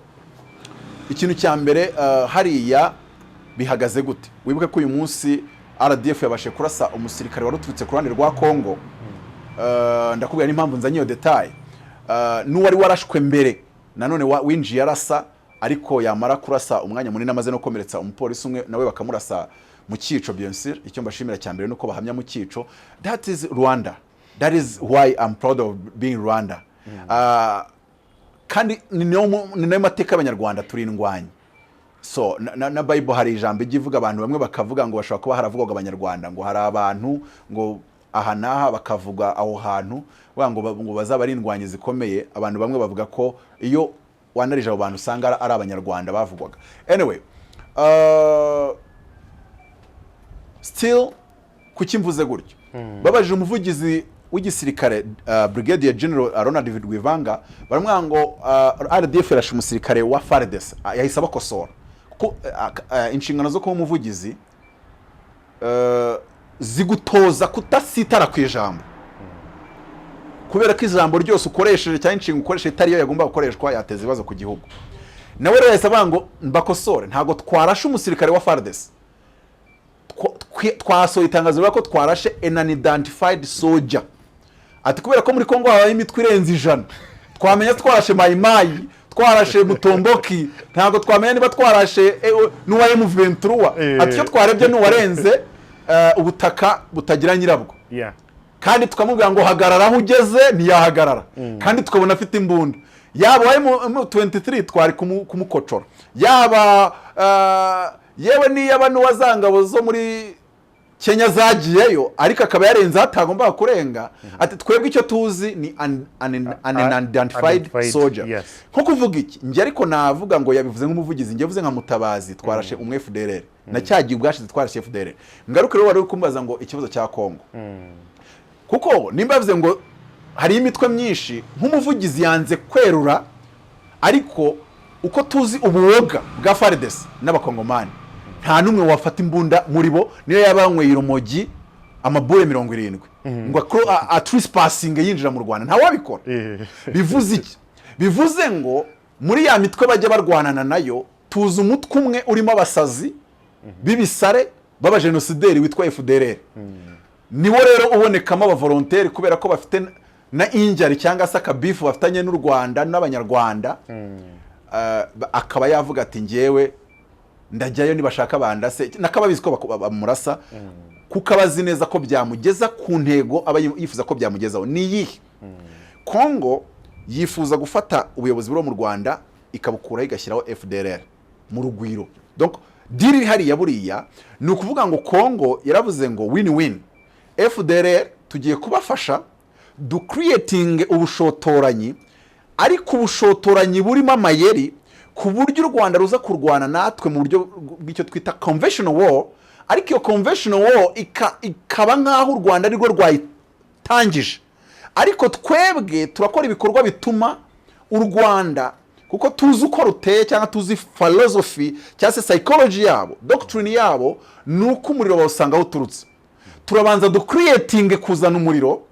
Speaker 1: ikintu cya mbere, hariya bihagaze gute? Wibuke ko uyu munsi RDF yabashije kurasa umusirikare wari uturutse ku ruhande rwa Congo. Ndakubwira n'impamvu nzanye iyo détail. N'uwari warashwe mbere nanone winjiye arasa, ariko yamara kurasa umwanya munini amaze no komeretsa umupolisi umwe, nawe bakamurasa mu cyico. Bien sûr, icyo mbashimira cya mbere nuko bahamya mu cyico. That is Rwanda, that is why I'm proud of being Rwanda. Kandi ni nayo mateka y'Abanyarwanda, turi indwanyi. So na Bible hari ijambo ijya ivuga, abantu bamwe bakavuga ngo bashobora kuba haravugwaga Abanyarwanda, ngo hari abantu ngo aha n'aha, bakavuga aho hantu bavuga ngo bazaba ari indwanyi zikomeye. Abantu bamwe bavuga ko iyo wanarije abo bantu usanga ari Abanyarwanda bavugwaga. Anyway, still kuki mvuze gutyo? Babajije umuvugizi w'igisirikare, Brigadier General Ronald Rwivanga, baramubwira ngo RDF irashe umusirikare wa FARDC. Yahise abakosora kuko inshingano zo kuba umuvugizi zigutoza kutasitara ku ijambo, kubera ko ijambo ryose ukoresheje cyangwa inshinga ukoresheje itari yo yagomba gukoreshwa yateza ibibazo ku gihugu. Nawe rero yahise avuga ngo mbakosore, ntabwo twarashe umusirikare wa FARDC. Twasohoye itangazo rivuga ko twarashe an unidentified soldier. Ati kubera ko muri Kongo habaye imitwe irenze 100, twamenya twarashe Mayimayi, twarashe Mutomboki, ntabwo twamenya niba twarashe n'uwa M23. Ati icyo twarebye ni uwarenze ubutaka butagira nyirabwo, kandi tukamubwira ngo hagarara aho ugeze, ntiyahagarara, kandi tukabona afite imbunda. Yaba uwa M23 twari kumukocora, yaba yewe niyaba n'uwa za ngabo zo muri Kenya zagiyeyo, ariko akaba yarenze aho atagombaga kurenga. Ati twebwe icyo tuzi ni an unidentified
Speaker 2: Identified,
Speaker 1: soldier. Nko kuvuga iki njye, ariko navuga ngo yabivuze nk'umuvugizi, njye yavuze nka Mutabazi, twarashe umwe FDLR na cya gihe ubwashize twarashe FDLR. Ngaruke rero wari uri kumbaza ngo ikibazo cya Congo, kuko nimba yavuze ngo hari imitwe myinshi, nk'umuvugizi yanze kwerura, ariko uko tuzi ubuwoga bwa FARDC n'Abakongomani, nta n'umwe wafata imbunda muri bo, niyo yaba yanyweye urumogi amabure 70, ngo atrespassing yinjira mu Rwanda, ntawabikora. Bivuze iki? Bivuze ngo muri ya mitwe bajya barwanana nayo, tuzi umutwe umwe urimo abasazi b'ibisare b'abajenosideri witwa FDLR. Niwo rero ubonekamo abavolontaires, kubera ko bafite na injyari cyangwa se akabifu bafitanye n'u Rwanda n'Abanyarwanda. Akaba yavuga ati ngewe ndajyayo, nibashaka bandase, nakababizi ko bamurasa. Kuko aba azi neza ko byamugeza ku ntego aba yifuza ko byamugezaho. Ni iyihe? Kongo yifuza gufata ubuyobozi buri mu Rwanda, ikabukuraho, igashyiraho FDLR mu Rugwiro. Donc deal iri hariya buriya ni ukuvuga ngo Kongo yaravuze ngo win win, FDLR tugiye kubafasha ducreatinge ubushotoranyi, ariko ubushotoranyi burimo amayeri, ku buryo u Rwanda ruza kurwana natwe mu buryo bw'icyo twita conventional war, ariko iyo conventional war ikaba nk'aho u Rwanda arirwo rwayitangije, ariko twebwe turakora ibikorwa bituma u Rwanda, kuko tuzi uko ruteye cyangwa tuzi philosophy cyangwa se psychology yabo, doctrine yabo ni uko umuriro bawusanga aho uturutse. Turabanza ducreatinge kuzana umuriro,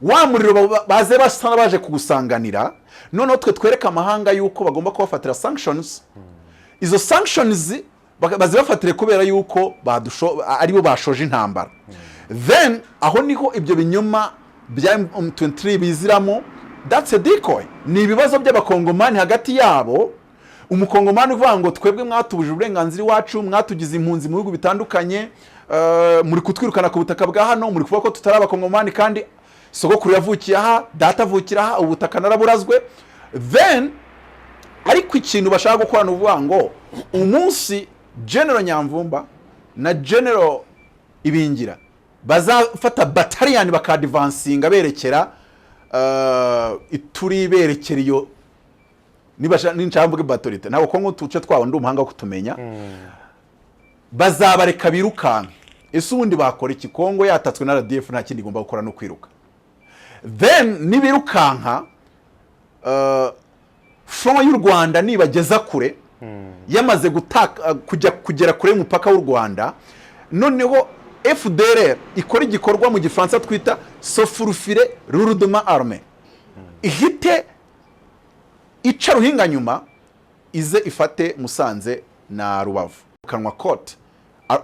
Speaker 1: wa muriro baze basa baje kugusanganira, noneho twe twereke amahanga yuko bagomba kubafatira sanctions. Izo sanctions bazibafatire kubera yuko aribo bashoje intambara. Then aho niho ibyo binyoma bya M23 biziramo. That's a decoy. Ni ibibazo by'Abakongomani hagati yabo. Umukongomani uvuga ngo twebwe mwatubuje uburenganzira iwacu, mwatugize impunzi mu bihugu bitandukanye, muri kutwirukana ku butaka bwa hano, muri kuvuga ko tutari Abakongomani kandi sogokuru yavukiye aha, data avukira aha, ubutaka naraburazwe. Then ariko ikintu bashaka gukora ni ukuvuga ngo umunsi General Nyamvumba na General Ibingira bazafata bataliyani bakadvancinga berekera Ituri, berekera iyo, niba ninshaka mvuge batorite, ntabwo Kongo utuce twabo ndi umuhanga wo kutumenya, bazabareka birukanke. Ese ubundi bakora iki? Kongo yatatswe na RDF, nta kindi igomba gukora no kwiruka. Then nibirukanka, front y'u Rwanda nibageza kure, yamaze gutaka kujya kugera kure y'umupaka w'u Rwanda, noneho FDLR ikora igikorwa mu Gifaransa twita se faufiler lourdement armée, ihite ica ruhinga nyuma, ize ifate Musanze na Rubavu. Kanwa kote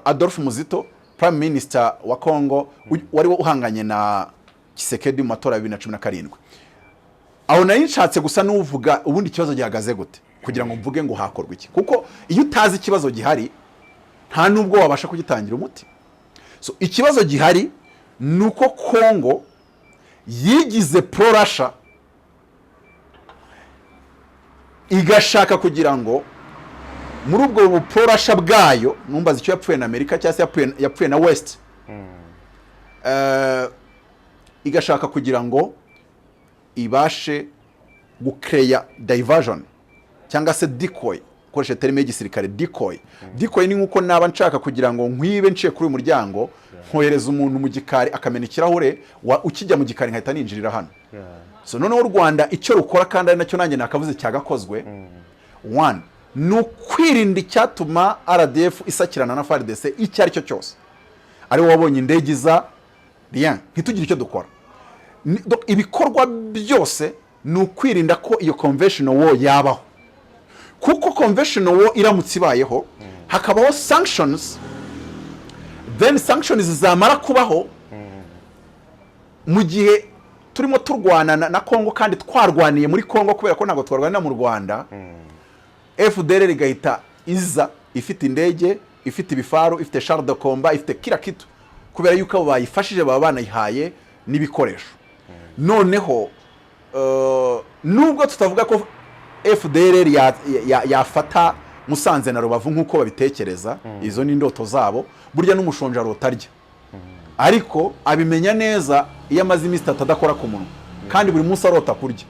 Speaker 1: Adolphe Muzito, prime minister wa Congo, wari uhanganye na Tshisekedi mu matora ya 2017. Aho nari nshatse gusa n'uvuga ubundi ikibazo gihagaze gute, kugira ngo mvuge ngo hakorwa iki, kuko iyo utazi ikibazo gihari nta nubwo wabasha kugitangira umuti. So ikibazo gihari ni uko Congo yigize pro Russia, igashaka kugira ngo muri ubwo pro Russia bwayo, numbaza icyo yapfuye na Amerika cyangwa se yapfuye na West, igashaka kugira ngo ibashe gucreya diversion cyangwa se decoy, ukoresheje terme y'igisirikare decoy. Decoy ni nkuko naba nshaka kugira ngo nkwibe nciye kuri uyu muryango, nkohereza umuntu mu gikari akamena ikirahure, ukijya mu gikari nkahita ninjirira hano. So noneho u Rwanda icyo rukora, kandi ari nacyo nanjye nakavuze cyagakozwe, one, ni ukwirinda icyatuma RDF isakirana na FARDC icyo ari cyo cyose. Ari wowe wabonye indege iza, rien, ntitugire icyo dukora. Donc ibikorwa byose ni ukwirinda ko iyo conventional war yabaho, kuko conventional war iramutse ibayeho hakabaho sanctions, then sanctions zamara kubaho mu gihe turimo turwana na Congo, kandi twarwaniye muri Congo, kubera ko ntabwo twarwanira mu Rwanda, FDLR igahita iza ifite indege, ifite ibifaru, ifite char de combat, ifite kila kitu, kubera yuko abo bayifashije baba banayihaye n'ibikoresho. Noneho nubwo tutavuga ko FDLR yafata Musanze na Rubavu nk'uko babitekereza, izo ni indoto zabo. Burya n'umushonji arota arya, ariko abimenya neza iyo amaze iminsi 3 adakora ku munwa kandi buri munsi arota kurya.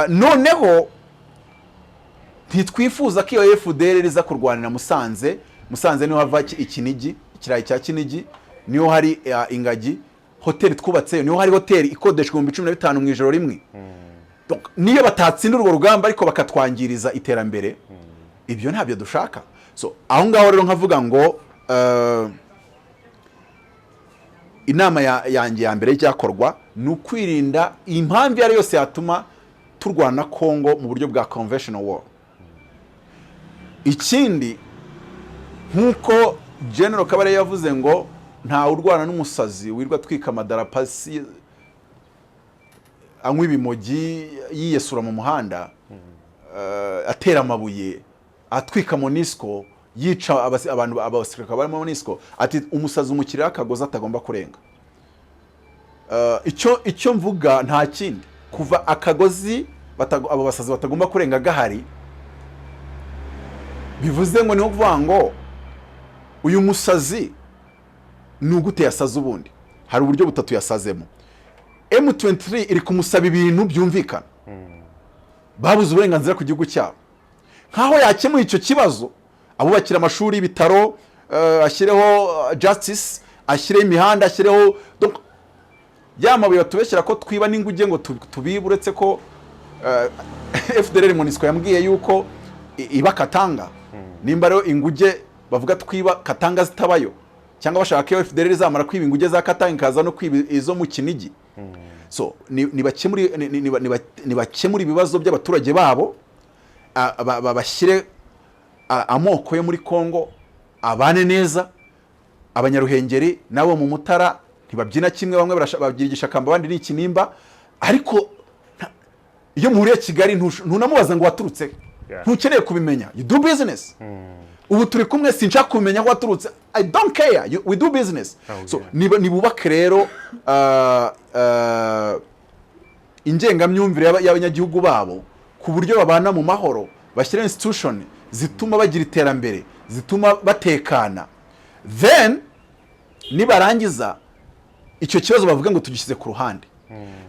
Speaker 1: Noneho ntitwifuza ko iyo FDLR iza kurwanira Musanze. Musanze niho hava Ikinigi, ikirayi cya Kinigi, niho hari ingagi, hoteli twubatseyo, niho hari hoteli ikodeshwa 15,000 mu ijoro rimwe. Donc, niyo batatsinda urwo rugamba ariko bakatwangiriza iterambere, ibyo ntabyo dushaka. So aho ngaho rero nkavuga ngo inama yanjye ya mbere y'icyakorwa ni ukwirinda impamvu iyo ari yose yatuma turwana Kongo mu buryo bwa conventional war. Ikindi, nk'uko General Kabarebe yavuze ngo ntawe urwana n'umusazi wirwa atwika amadarapasi, anywa ibimogi, yiyesura mu muhanda, atera amabuye, atwika MONUSCO. Yica abantu, abasirikare barimo MONUSCO, ati umusazi umukiriya akagozi atagomba kurenga. Icyo mvuga nta kindi, kuva akagozi abo basazi batagomba kurenga gahari, bivuze ngo ni ukuvuga ngo uyu musazi ni ugute yasaze? Ubundi hari uburyo butatu yasazemo. M23 iri kumusaba ibintu byumvikana, babuze uburenganzira ku gihugu cyabo. Nk'aho yakemuye icyo kibazo, abubakira amashuri, ibitaro, ashyireho justice, ashyireho imihanda, ashyireho, donc, ya mabuye batubeshyira ko twiba n'inguge ngo tubibe, uretse ko FDLR, MONUSCO yambwiye yuko iba Katanga. Nimba rero inguge bavuga twiba Katanga zitabayo, cyangwa bashaka ko FDLR izamara kwiba inguge za Katanga ikaza no kwiba izo mu Kinigi. So nibakemure ibibazo by'abaturage babo, bashyire amoko yo muri Congo abane neza. Abanyaruhengeri nabo mu Mutara ntibabyina kimwe, bamwe babyina igishakamba, abandi ni ikinimba. Ariko iyo muhuriye Kigali ntunamubaza ngo waturutse he. Ntukeneye kubimenya, you do business. Ubu turi kumwe, sinshaka kumenya aho waturutse, I don't care. We do business. So nibubake rero ingengamyumvire y'abanyagihugu babo ku buryo babana mu mahoro, bashyira institution zituma bagira iterambere, zituma batekana. Then nibarangiza icyo kibazo bavuga ngo tugishyize ku ruhande,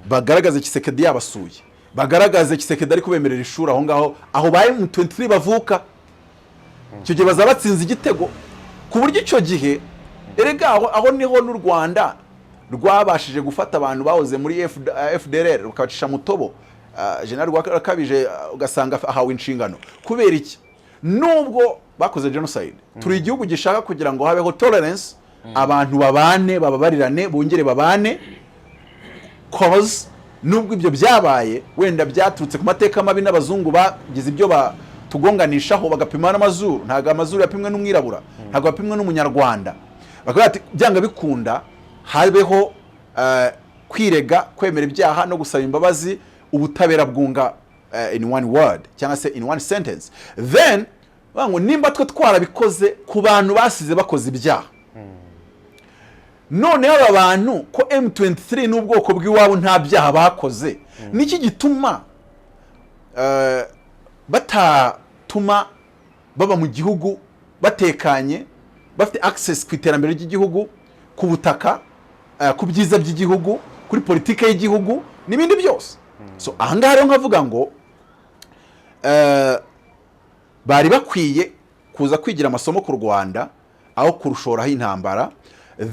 Speaker 1: bagaragaze Tshisekedi yabasuye, bagaragaze Tshisekedi ari kubemerera ishuri aho ngaho aho ba M23 bavuka. Icyo gihe bazaba batsinze igitego, ku buryo icyo gihe erega aho niho n'u Rwanda rwabashije gufata abantu bahoze muri FDLR rukabacisha mutobo, General Rwakabije, ugasanga ahawe inshingano. Kubera iki? Nubwo bakoze genocide, turi igihugu gishaka kugira ngo habeho tolerance, abantu babane, bababarirane, bongere babane, cause nubwo ibyo byabaye wenda byaturutse ku mateka mabi n'abazungu bagize ibyo batugonganishaho, bagapima n'amazuru. Ntabwo amazuru yapimwe n'umwirabura, ntabwo yapimwe n'umunyarwanda. Bakavuga ati byanga bikunda habeho kwirega, kwemera ibyaha no gusaba imbabazi, ubutabera bwunga, in one word cyangwa se in one sentence. Then bavuga ngo nimba twe twarabikoze ku bantu basize bakoze ibyaha, noneho aba bantu ko M23 n'ubwoko bw'iwabo nta byaha bakoze, niki gituma batatuma baba mu gihugu batekanye, bafite access ku iterambere ry'igihugu, ku butaka, ku byiza by'igihugu, kuri politike y'igihugu n'ibindi byose? So ahangaha rero nkavuga ngo bari bakwiye kuza kwigira amasomo ku Rwanda aho kurushoraho intambara,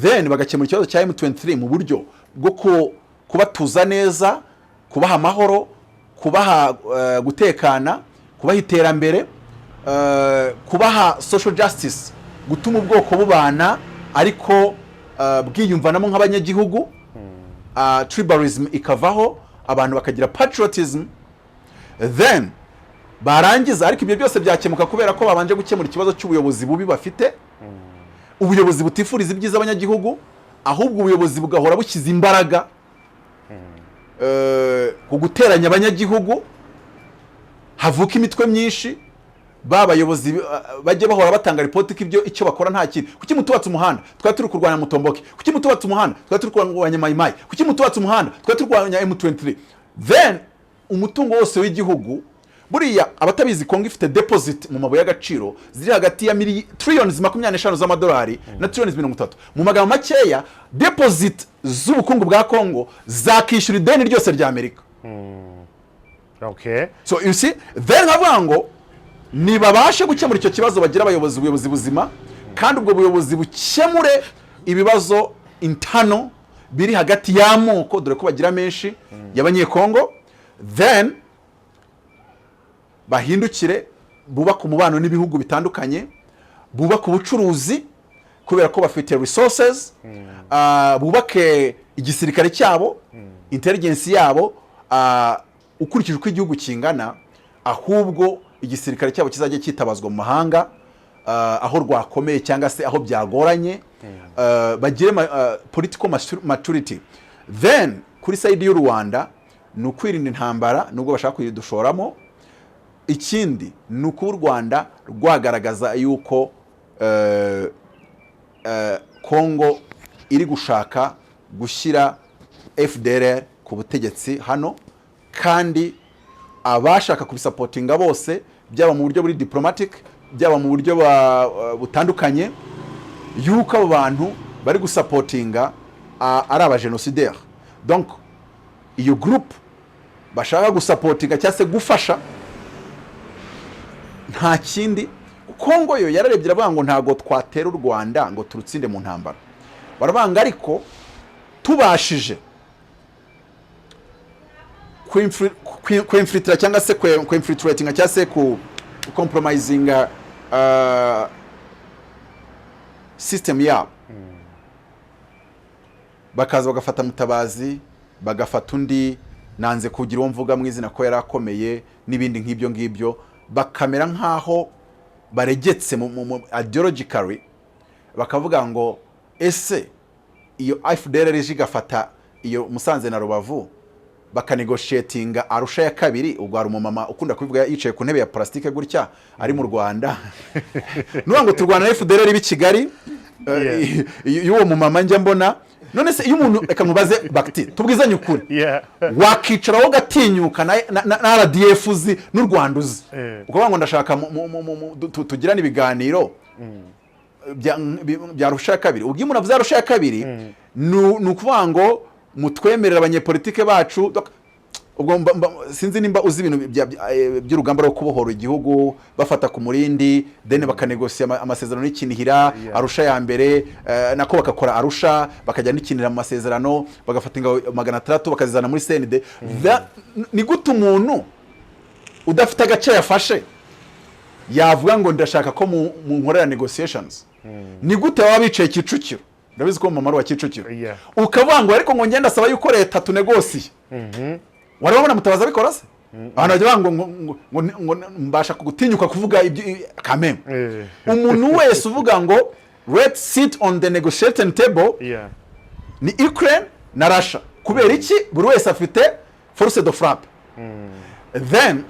Speaker 1: then bagakemura ikibazo cya M23 mu buryo bwo kubatuza neza, kubaha amahoro, kubaha gutekana, kubaha iterambere, kubaha social justice, gutuma ubwoko bubana ariko bwiyumvanamo nk'abanyagihugu, tribalism ikavaho, abantu bakagira patriotism. Then barangiza, ariko ibyo byose byakemuka kubera ko babanje gukemura ikibazo cy'ubuyobozi bubi bafite, ubuyobozi butifuriza ibyiza abanyagihugu, ahubwo ubuyobozi bugahora bushyize imbaraga ku guteranya abanyagihugu, havuka imitwe myinshi. Ba bayobozi bajye bahora batanga ripoti ko ibyo icyo bakora nta kintu. Kuki mutubatse umuhanda? Twari turi kurwanya Mutomboke. Kuki mutubatse umuhanda? Twari turi kurwanya Mayimayi. Kuki mutubatse umuhanda? Twari turi kurwanya M23. Then umutungo wose w'igihugu, buriya abatabizi, Kongo ifite deposit mu mabuye y'agaciro ziri hagati ya trillions 25 z'amadolari na trillions 30. Mu magambo makeya, deposit z'ubukungu bwa Kongo zakishyura ideni ryose rya Amerika. So you see, then nkavuga ngo nibabashe gukemura icyo kibazo, bagira abayobozi, ubuyobozi buzima, kandi ubwo buyobozi bukemure ibibazo intano biri hagati y'amoko, dore ko bagira menshi y'Abanyekongo. Then bahindukire bubake umubano n'ibihugu bitandukanye, bubake ubucuruzi kubera ko bafite resources, bubake igisirikare cyabo, intelligence yabo, ukurikije uko igihugu kingana, ahubwo igisirikare cyabo kizajya cyitabazwa mu mahanga aho rwakomeye cyangwa se aho byagoranye, bagire political maturity. Then kuri side y'u Rwanda ni ukwirinda intambara nubwo bashaka kuyidushoramo. Ikindi ni ukuba u Rwanda rwagaragaza yuko Kongo iri gushaka gushyira FDLR ku butegetsi hano, kandi abashaka kubisupportinga bose, byaba mu buryo buri diplomatic, byaba mu buryo butandukanye, yuko abo bantu bari gusupportinga ari abagenosideri. Donc iyo group bashaka gusupportinga cyangwa se gufasha, nta kindi. Kongo yo yararebye, iravuga ngo ntabwo twatera u Rwanda ngo turutsinde mu ntambara. Barabanga, ariko tubashije kwinfiltra cyangwa se kwinfiltratinga cyangwa se ku compromisinga system yabo, bakaza bagafata Mutabazi, bagafata undi, nanze kugira uwo mvuga mu izina ko yari akomeye, n'ibindi nk'ibyo ngibyo, bakamera nk'aho baregetse mu ideologically, bakavuga ngo ese iyo FDLR ije igafata iyo Musanze na Rubavu, bakanegotiatinga Arusha ya kabiri? Ubwo hari umumama ukunda kubivuga yicaye ku ntebe ya plastique gutya ari mu Rwanda, nuvuga ngo turwana na FDLR b'i Kigali. Y'uwo mumama njya mbona. None se iyo umuntu, reka nkubaze bagiti, tubwizanye ukuri, wakicaraho ugatinyuka na RDF uzi n'u Rwanda uzi, ukuvuga ngo ndashaka tugirane ibiganiro bya Arusha ya kabiri? Ubwo iyo umuntu avuze Arusha ya kabiri, ni ukuvuga ngo mutwemerere abanyepolitike bacu. Ubwo sinzi nimba uzi ibintu by'urugamba rwo kubohora igihugu, bafata ku Murindi, then bakanegosiya amasezerano y'ikinihira. Arusha ya mbere, nako bagakora Arusha, bakajya n'ikinira mu masezerano, bagafata ingabo 600 bakazizana muri CND. Ni gute umuntu udafite agace yafashe yavuga ngo ndashaka ko munkorera negotiations? Ni gute baba bicaye Kicukiro? Ndabizi ko mama ari uwa Kicukiro. Ukavuga ngo ariko ngo ngenda asaba yuko leta tunegosiye. Wari wabona Mutabazi abikora se? Abantu bajya bavuga ngo mbasha gutinyuka kuvuga ibyo kameme. Umuntu wese uvuga ngo "Let's sit on the negotiating table" ni Ukraine na Russia. Kubera iki? Buri wese afite force de frappe. Then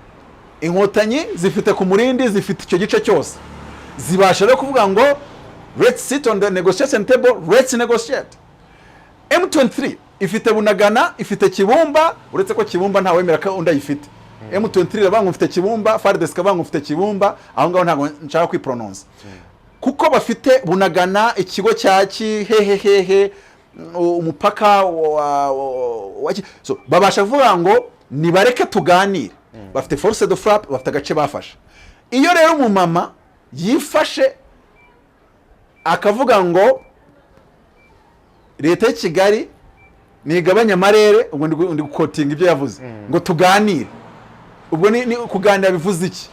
Speaker 1: Inkotanyi zifite ku Murindi, zifite icyo gice cyose, zibasha rero kuvuga ngo "Let's sit on the negotiation table, let's negotiate." M23 ifite Bunagana, ifite Kibumba, uretse ko Kibumba ntawemera ko undi ayifite. M23 iravuga ngo mfite Kibumba, FARDC ikavuga ngo mfite Kibumba. Aho ngaho ntabwo nshaka kwipronounce, kuko bafite Bunagana, ikigo cya Kihehehehe, umupaka wa so, babasha kuvuga ngo nibareke tuganire. Bafite force de frappe, bafite agace bafashe. Iyo rero umumama yifashe akavuga ngo leta y'i Kigali nigabanya amarere, ubwo ndi guquotinga ibyo yavuze, ngo tuganire, ubwo ni kuganira bivuze iki?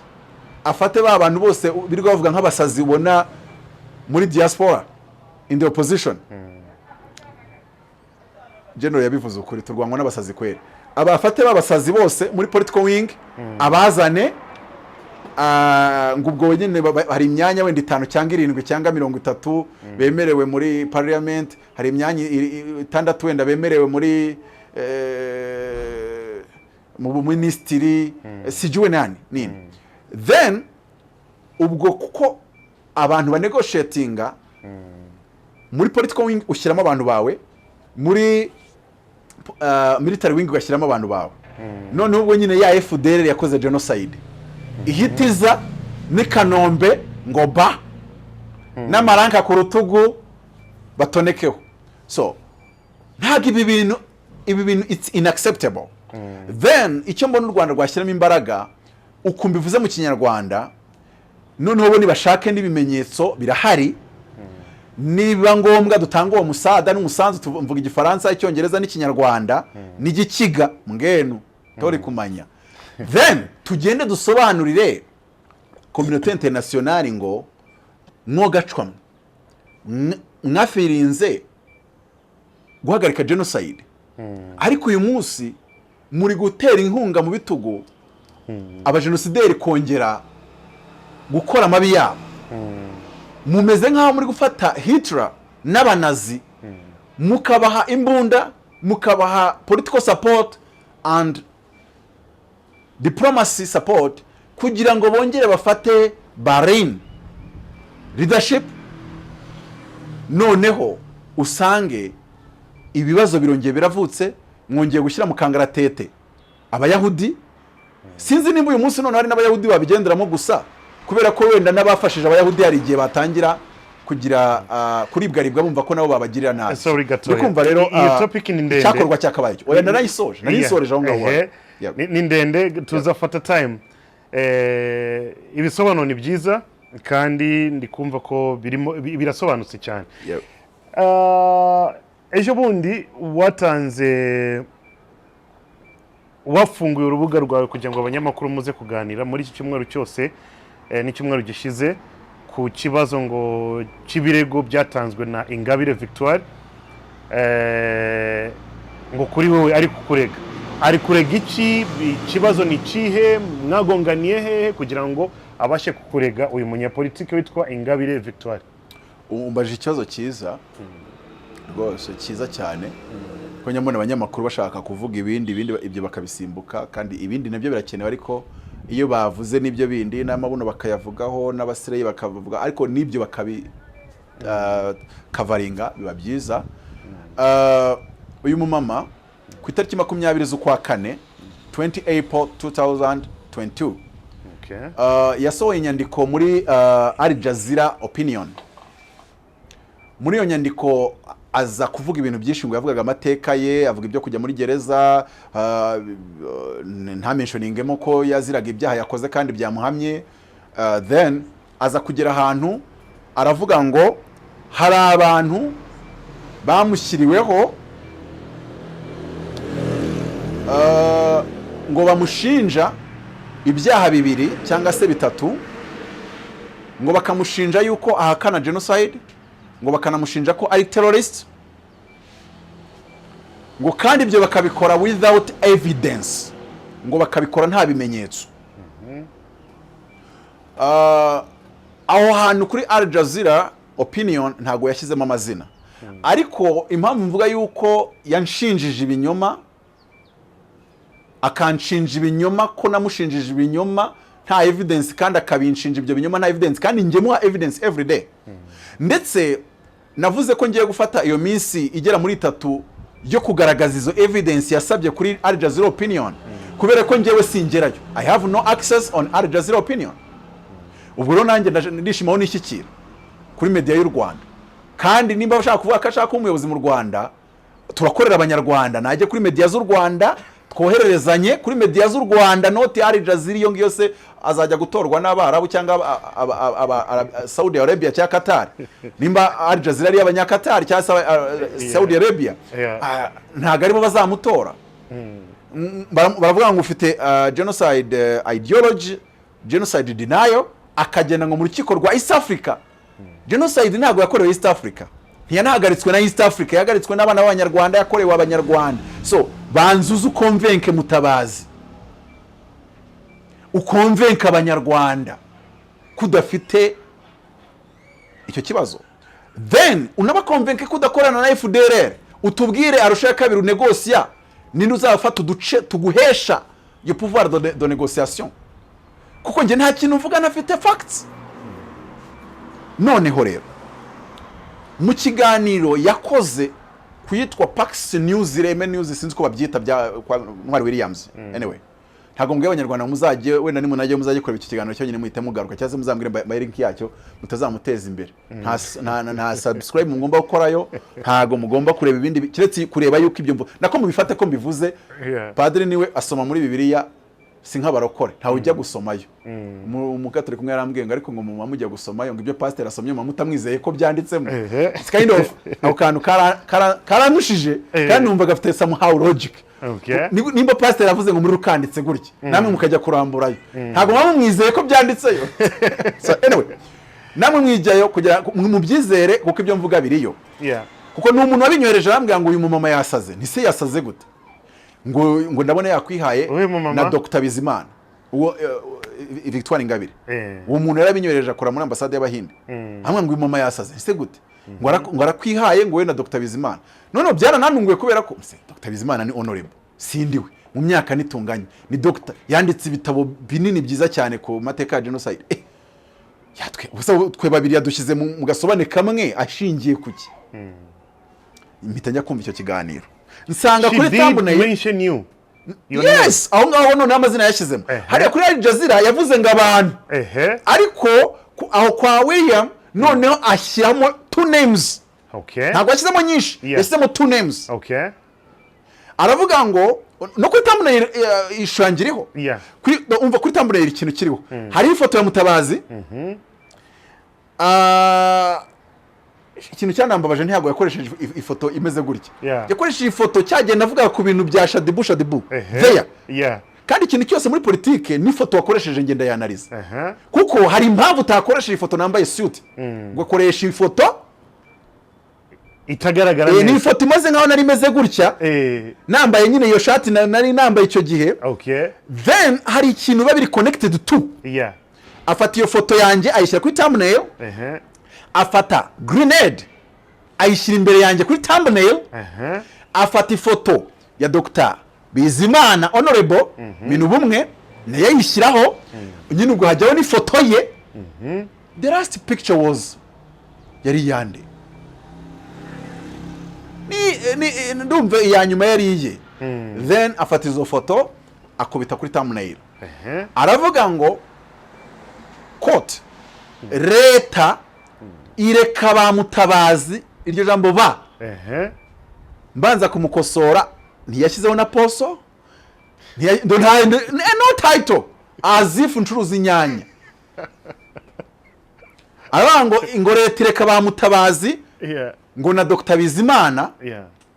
Speaker 1: Afate ba bantu bose birirwa bavuga nk'abasazi ubona muri diaspora in the opposition. General yabivuze ukuri, turwanywa n'abasazi kweri. Abafate b'abasazi bose muri political wing, abazane, ngo ubwo nyine hari imyanya wenda itanu cyangwa irindwi cyangwa 30 bemerewe muri parliament, hari imyanya itandatu wenda bemerewe muri mu buminisitiri, sijuwe nani nini. Then ubwo kuko abantu banegotiatinga muri political wing, ushyiramo abantu bawe, muri military wing ugashyiramo abantu bawe. Noneho ubwo nyine ya FDLR yakoze genocide ihitiza n'i Kanombe ngo ba n'amaranka ku rutugu batonekeho. So ntabwo ibi bintu it's unacceptable. Then icyo mbona u Rwanda rwashyiramo imbaraga, ukumva ivuze mu Kinyarwanda, noneho bo nibashake n'ibimenyetso birahari, niba ngombwa dutanga uwo musada n'umusanzu, tuvuga Igifaransa, Icyongereza n'Ikinyarwanda n'Igikiga mbwenu tori kumanya, then tugende dusobanurire communauté internationale ngo mwogacwamwe mwafirinze guhagarika genocide, ariko uyu munsi muri gutera inkunga mu bitugu abajenosideri kongera gukora amabi yabo. Mumeze nk'aho muri gufata Hitler n'Abanazi, mukabaha imbunda, mukabaha political support and diplomacy support kugira ngo bongere bafate Berlin. leadership. Noneho usange ibibazo birongeye biravutse, mwongeye gushyira mu kangaratete Abayahudi. Sinzi nimba uyu munsi none hari n'Abayahudi babigenderamo gusa, kubera ko wenda n'abafashije Abayahudi hari igihe batangira kugira kuribwaribwa, bumva ko nabo babagirira nabi.
Speaker 2: Sorry gatoya.
Speaker 1: Ndikumva rero
Speaker 2: Iyo topic ni ndende.
Speaker 1: Icyakorwa cyakabaye icyo. Oya, narayisoje, narisoreje aho ngaho.
Speaker 2: Ehe. Ni ndende, tuzafata time. Ibisobanuro ni byiza kandi ndi kumva ko birimo birasobanutse cyane. Ejo bundi watanze, wafunguye urubuga rwawe kugira ngo abanyamakuru muze kuganira muri iki cyumweru cyose n'icyumweru gishize ku kibazo ngo cy'ibirego byatanzwe na Ingabire Victoire, ngo kuri wowe ari kukurega. Ari kurega iki? Ikibazo ni ikihe? Mwagonganiye hehe kugira ngo abashe kukurega, uyu munyapolitiki witwa Ingabire Victoire?
Speaker 1: Umbajije ikibazo cyiza rwose, cyiza cyane, ko nyamubona abanyamakuru bashaka kuvuga ibindi, ibindi ibyo bakabisimbuka, kandi ibindi nabyo birakenewe. Ariko iyo bavuze n'ibyo bindi n'amabuno bakayavugaho, n'abasireyi bakavuga, ariko n'ibyo bakabi kavaringa, biba byiza. Uyu mumama ku itariki 20 z'ukwa kane, 20 April 2022, yasohoye inyandiko muri Al Jazeera Opinion. Muri iyo nyandiko aza kuvuga ibintu byinshi, ngo yavugaga amateka ye, avuga ibyo kujya muri gereza, ntamentioningemo ko yaziraga ibyaha yakoze kandi byamuhamye. Then aza kugera ahantu aravuga ngo hari abantu bamushyiriweho, ngo bamushinja ibyaha bibiri cyangwa se bitatu, ngo bakamushinja yuko ahakana genocide, ngo bakanamushinja ko ari terrorist, ngo kandi ibyo bakabikora without evidence, ngo bakabikora nta bimenyetso. Aho hantu kuri Al Jazeera Opinion ntabwo yashyizemo amazina, ariko impamvu mvuga yuko yanshinjije ibinyoma, akanshinja ibinyoma ko namushinjije ibinyoma nta evidence, kandi akabinshinja ibyo binyoma nta evidence, kandi njye muha evidence every day, ndetse navuze ko ngiye gufata iyo minsi igera muri 3 yo kugaragaza izo evidence yasabye kuri Al Jazeera Opinion, kubera ko njyewe singerayo, I have no access on Al Jazeera Opinion. Ubwo rero nanjye ndishimaho nishyikira kuri media y'u Rwanda, kandi nimba bashaka kuvuga ko ashaka kuba umuyobozi mu Rwanda, turakorera Abanyarwanda, najye kuri media z'u Rwanda, twohererezanye kuri media z'u Rwanda, not Al Jazeera. Iyo ngiyo se azajya gutorwa n'Abarabu cyangwa Saudi Arabia cyangwa Qatar? Nimba Al Jazeera ari iy'Abanyakatari cyangwa se Saudi Arabia, ntabwo aribo bazamutora. Baravuga ngo ufite genocide ideology, genocide denial, akagenda ngo mu rukiko rwa East Africa. Genocide ntabwo yakorewe East Africa, ntiyanahagaritswe na East Africa, yahagaritswe n'abana b'Abanyarwanda, yakorewe Abanyarwanda. So banza uze uconvince Mutabazi, uconvince Abanyarwanda ko udafite icyo kibazo, then unabaconvince ko udakorana na FDLR. Utubwire Arusha ya kabiri unegotia, ninde uzafata uduce tuguhesha iyo pouvoir de négociation, kuko njye nta kintu mvuga ntafite facts. Noneho rero mu kiganiro yakoze ku yitwa Pax News, Ireme News, sinzi ko babyita, bya kwa Ntwari Williams. Anyway, ntabwo mbwiye Abanyarwanda, muzajye wenda nimunajye muzajye kureba icyo kiganiro cyonyine muhite mugaruka, cyangwa se muzambwire mbahe link yacyo, mutazamuteza imbere. Nta subscribe mugomba gukorayo, ntago mugomba kureba ibindi keretse kureba yuko ibyo nako mubifate ko mbivuze. Padiri niwe asoma muri Bibiliya, si nk'abarokore, ntawe ujya gusomayo. Umugatolika umwe yarambwiye ngo ariko ngo muma mujya gusomayo, ngo ibyo pasiteri asomye muba mutamwizeye ko byanditsemo. It's kind of ako kantu karantushije, kandi numva gafite somehow logic. Nimba pasiteri avuze ngo muri rukanditse gutya, namwe mukajya kuramburayo, ntabwo muba mumwizeye ko byanditseyo. So anyway, namwe mwijyayo kugira mubyizere, kuko ibyo mvuga biriyo, kuko ni umuntu wabinyohereje arambwira ngo uyu mumama yasaze. Ntise yasaze gute? Ngo ndabona yakwihaye.
Speaker 2: Uyu mumama?
Speaker 1: Na Dr Bizimana, uwo Victoire Ingabire. Uwo muntu yarabinyohereje, akora muri ambasade y'Abahinde, hamwe ngo uyu mama yasaze. Ese gute? Ngo arakwihaye, ngo we na Dr Bizimana. Noneho byarananunguye kubera ko se Dr Bizimana ni honorable, sindiwe mu myaka nitunganye, ni doctor, yanditse ibitabo binini byiza cyane ku mateka ya genocide. Ya, ubusa twe babiri yadushyize mu gasobane kamwe ashingiye kuki? Mpita njya kumva icyo kiganiro, nsanga
Speaker 2: She
Speaker 1: kuri
Speaker 2: did
Speaker 1: thumbnail
Speaker 2: mention you. Your name.
Speaker 1: Yes, aho ngaho noneho amazina yashyizemo. Hariya kuri Al Jazeera yavuze ngo abantu, ariko aho kwa William noneho ashyiramo two names. Ntabwo yashyizemo nyinshi, yashyizemo two names. Aravuga ngo no kuri thumbnail, ishusho yanjye iriho. Umva, kuri thumbnail ikintu kiriho, hariho ifoto ya Mutabazi. Ah, ikintu cyanambabaje, ntabwo yakoresheje ifoto imeze gutya. Yakoresheje ifoto cyagenda avuga ku bintu bya Shadibu, Shadibu there. Kandi ikintu cyose muri politike n'ifoto wakoresheje ngenda yanariza, kuko hari impamvu utakoresheje ifoto nambaye suit, ngo akoresha ifoto
Speaker 2: itagaragara
Speaker 1: ni
Speaker 2: neza.
Speaker 1: ifoto imeze nkaho nari imeze gutya, nambaye nyine iyo shati nari nambaye icyo gihe. Then hari ikintu biba biri connected to. Afata iyo foto yanjye ayishyira kuri thumbnail, afata grenade ayishyira imbere yanjye kuri thumbnail, afata ifoto ya Dr Bizimana, Honorable Minubumwe, nayo ayishyiraho nyine, ubwo hajyaho n'ifoto ye. The last picture was yari iyande? Ni ndumva iya nyuma yari iye. Then afata izo foto akubita kuri thumbnail. Aravuga ngo, quote, "Leta ireka ba Mutabazi," iryo jambo ba. Mbanza kumukosora, ntiyashyizeho na poso, no title, as if ncuruza inyanya. Aravuga ngo leta ireka ba Mutabazi ngo na Dr Bizimana.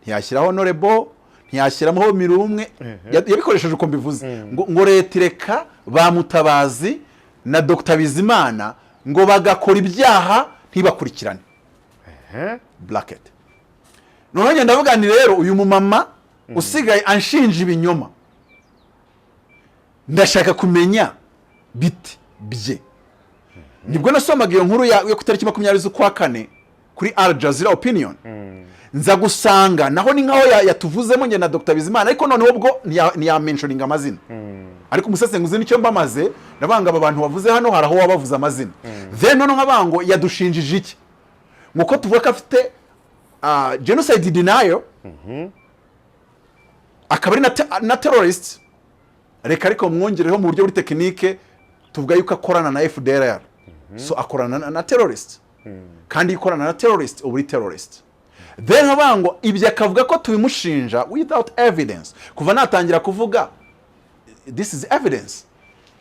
Speaker 1: Ntiyashyiraho honorable, ntiyashyiramo Mirumwe. Yabikoresheje uko mbivuze, ngo leta ireka ba Mutabazi na Dr Bizimana ngo bagakora ibyaha ntibakurikirane. Bracket. Noneho ngenda ndavuga nti rero uyu mumama usigaye anshinja ibinyoma, ndashaka kumenya biti bye. Nibwo nasomaga iyo nkuru yo ku itariki 20 z'ukwa kane kuri Al Jazeera Opinion, nza gusanga naho ni nkaho yatuvuzemo njye na Dr Bizimana, ariko noneho ubwo ntiyamentioninga amazina. Ariko umusesenguzi nicyo mbamaze, ndabanga aba bantu bavuze hano hari aho wabavuze amazina. Then noneho nkavuga ngo yadushinjije iki? Nkuko tuvuga ko afite genocide denial, akaba ari na terrorist, reka ariko mwongereho mu buryo buri technique, tuvuga yuko akorana na FDLR, so akorana na terrorist, kandi iyo ukorana na terrorist uba uri terrorist. Then nkavuga ngo ibyo akavuga ko tubimushinja without evidence. Kuva natangira kuvuga, this is evidence.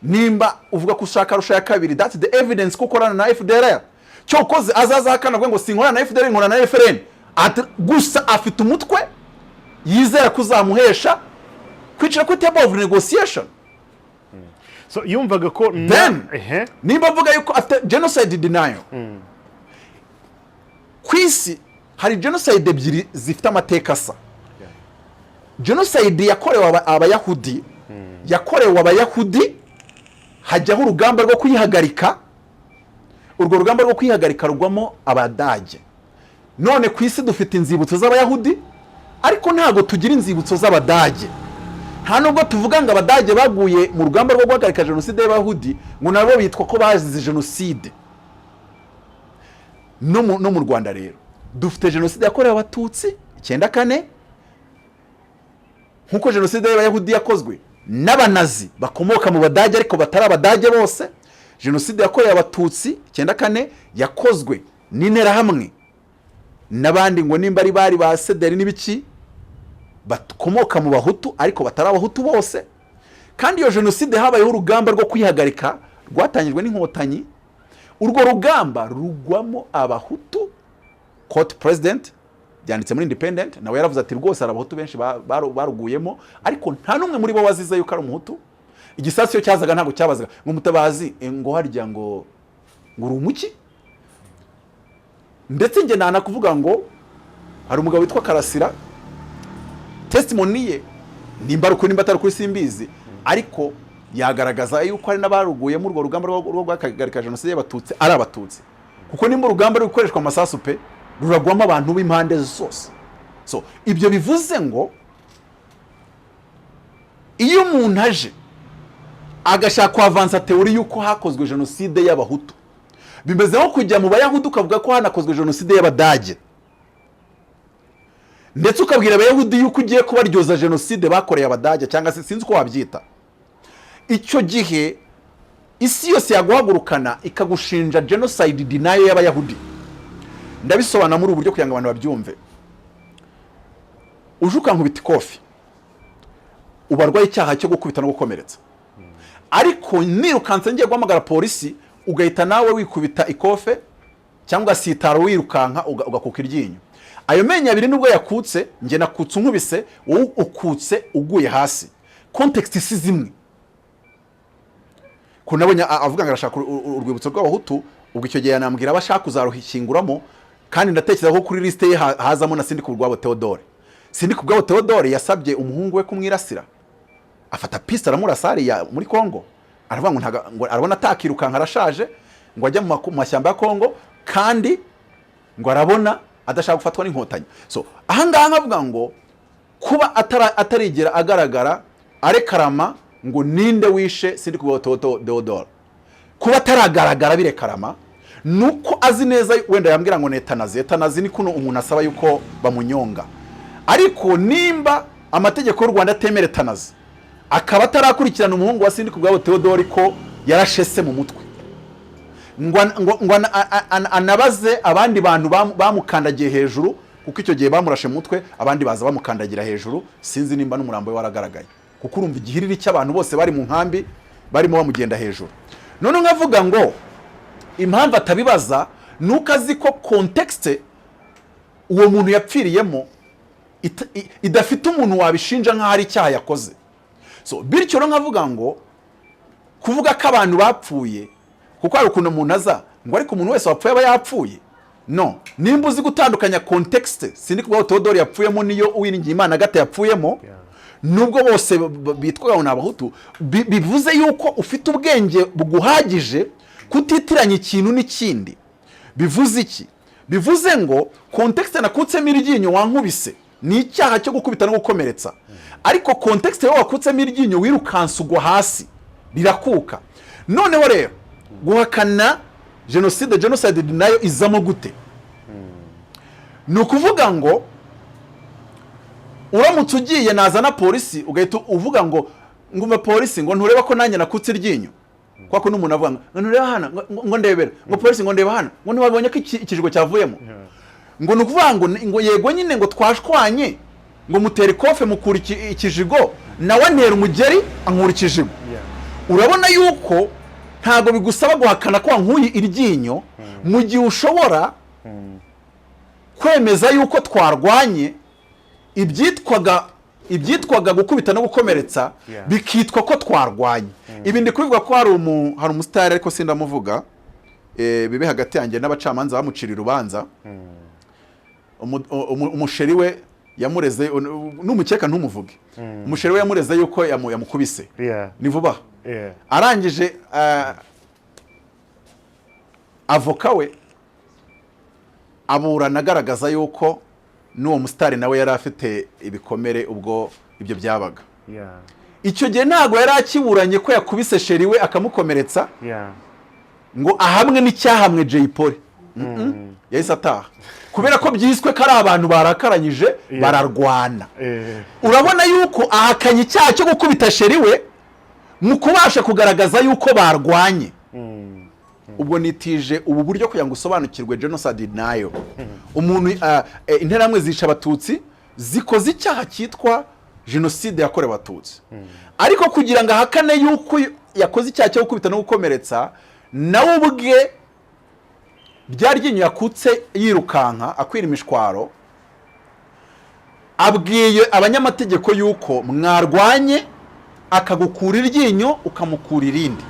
Speaker 1: Nimba uvuga ko ushaka Arusha ya kabiri, that's the evidence ko ukorana na FDLR. Cyokoze azaza ahakana avuga ngo sinkorana na FDLR, nkorana na FLN. Gusa afite umutwe yizera ko uzamuhesha kwicara kuri table of negotiation.
Speaker 2: So yumvaga ko
Speaker 1: Then nimba avuga yuko afite genocide denial, ku isi hari genocide ebyiri zifite amateka asa: genocide yakorewe Abayahudi, yakorewe Abayahudi hajyaho urugamba rwo kuyihagarika, urwo rugamba rwo kwihagarika rugwamo Abadage. None ku isi dufite inzibutso z'Abayahudi, ariko ntabwo tugira inzibutso z'Abadage. Nta nubwo tuvuga ngo Abadage baguye mu rugamba rwo guhagarika jenoside y'Abayahudi ngo nabo bitwa ko bazize jenoside. No mu Rwanda rero dufite jenoside yakorewe Abatutsi 94, nk'uko jenoside y'Abayahudi yakozwe n'Abanazi bakomoka mu Badage ariko batari Abadage bose. Jenoside yakorewe Abatutsi 94 yakozwe n'Interahamwe n'abandi, ngo nimba ari bari ba Sederi n'ibiki, bakomoka mu Bahutu ariko batari Abahutu bose. Kandi iyo jenoside habayeho urugamba rwo kwihagarika rwatangijwe n'Inkotanyi, urwo rugamba rugwamo Abahutu. Quote president, byanditse muri Independent, nawe yaravuze ati rwose hari Abahutu benshi baruguyemo, ariko nta n'umwe muri bo wazize yuko ari Umuhutu. Igisasu iyo cyazaga ntabwo cyabazaga ngo Mutabazi, ngo harya ngo uri umuki. Ndetse njye nanakuvuga ngo hari umugabo witwa Karasira, testimony ye, nimba ari ukuri nimba atari ukuri simbizi, ariko yagaragaza yuko hari n'abaruguyemo urwo rugamba rwo guhagarika jenoside y'Abatutsi ari Abatutsi, kuko nimba urugamba ruri gukoreshwa amasasu pe, ruragwamo abantu b'impande zose. So ibyo bivuze ngo iyo umuntu aje agashaka kwavansa théorie y'uko hakozwe jenoside y'Abahutu Bimeze nko kujya mu Bayahudi ukavuga ko hanakozwe jenoside y'Abadage, ndetse ukabwira Abayahudi yuko ugiye kubaryoza jenoside bakoreye Abadage, cyangwa se sinzi uko wabyita. Icyo gihe isi yose yaguhagurukana ikagushinja genocide denial y'Abayahudi. Ndabisobanura muri ubu buryo kugira ngo abantu babyumve. Uje ukankubita ikofi, uba arwaye icyaha cyo gukubita no gukomeretsa, ariko nirukanse ngiye guhamagara polisi, ugahita nawe wikubita ikofe cyangwa ugasitara wirukanka, ugakuka iryinyo. Ayo menyo abiri nubwo yakutse, njye nakutse unkubise, wowe ukutse uguye hasi, context si zimwe. Ko nabonye avuga ngo arashaka urwibutso rw'Abahutu, ubwo icyo gihe yanambwira abo ashaka kuzarushyinguramo, kandi ndatekereza ko kuri liste ye hazamo na Sindikubwabo Theodore. Sindikubwabo Theodore yasabye umuhungu we kumwirasira, afata piste aramurasa hariya muri Congo. Aravuga ngo ngo arabona atakirukanka, arashaje, ngo ajya mu mashyamba ya Congo, kandi ngo arabona adashaka gufatwa n'Inkotanyi. So ahangaha nkavuga ngo kuba atarigera agaragara arekarama ngo ninde wishe Sindikubwabo Theodore, kuba ataragaragara birekarama, nuko azi neza. Wenda yambwira ngo ni euthanasie. Euthanasie ni kuno umuntu asaba yuko bamunyonga, ariko nimba amategeko y'u Rwanda atemera euthanasie, akaba atarakurikirana umuhungu wa Sindikubwabo Theodore ko yarashese mu mutwe, ngo anabaze abandi bantu bamukandagiye hejuru, kuko icyo gihe bamurashe mu mutwe, abandi baza bamukandagira hejuru. Sinzi nimba n'umurambo we waragaragaye, kuko urumva igihiriri cy'abantu bose bari mu nkambi barimo bamugenda hejuru. None nkavuga ngo impamvu atabibaza ni uko azi ko contexte uwo muntu yapfiriyemo idafite umuntu wabishinja nk'aho ari icyaha yakoze. So bityo rero nkavuga ngo kuvuga ko abantu bapfuye, kuko hari ukuntu umuntu aza ngo ariko umuntu wese wapfuye aba yapfuye. No nimba uzi gutandukanya contexte Sindikubwabo Theodore yapfuyemo niyo Uwiringiyimana Agathe yapfuyemo, nubwo bose bitwaga ngo ni Abahutu, bivuze yuko ufite ubwenge buguhagije kutitiranya ikintu n'ikindi. Bivuze iki? Bivuze ngo contexte nakutsemo iryinyo wankubise ni icyaha cyo gukubita no gukomeretsa, ariko contexte wowe wakutsemo iryinyo wirukansa ugwa hasi rirakuka. Noneho rero guhakana jenoside, genocide nayo izamo gute? Ni ukuvuga ngo uramutse ugiye nazana polisi, ugahita uvuga ngo ngumva polisi, ngo ntureba ko nanjye nakutse iryinyo, kwa ko n'umuntu avuga ngo ntureba hano, ngo ndebera, ngo polisi, ngo ndeba hano, ngo ntiwabonye ko ikijigo cyavuyemo, ngo ni ukuvuga ngo yego nyine, ngo twashwanye, ngo mutera ikofe mukura ikijigo, nawe antera umugeri ankura ikijigo. Urabona yuko ntabwo bigusaba guhakana ko wankuye iryinyo mu gihe ushobora kwemeza yuko twarwanye, ibyitwaga gukubita no gukomeretsa bikitwa ko twarwanye. Ibi ndi kubivuga ko hari umusitari, ariko sindamuvuga, bibe hagati yanjye n'abacamanza bamucira urubanza. Umusheri we yamureze, n'umukeka ntumuvuge, umusheri we yamureze yuko yamukubise. Ni vuba aha. Arangije avoka we aburana agaragaza yuko n'uwo musitari nawe yari afite ibikomere ubwo ibyo byabaga. Icyo gihe ntabwo yari akiburanye ko yakubise sheri we akamukomeretsa ngo ahamwe n'icyahamwe Jay Polly. Yahise ataha kubera ko byiswe ko ari abantu barakaranyije bararwana. Urabona yuko ahakanye icyaha cyo gukubita sheri we mu kubasha kugaragaza yuko barwanye. Ubwo nitije ubu buryo kugira ngo usobanukirwe genocide nayo. Umuntu Interahamwe zisha Abatutsi, zikoze icyaha cyitwa jenoside yakorewe Abatutsi, ariko kugira ngo ahakane yuko yakoze icyaha cyo gukubita no gukomeretsa, nawe ubwe rya ryinyo yakutse yirukanka akwira imishwaro, abwiye abanyamategeko yuko mwarwanye akagukura iryinyo ukamukura irindi.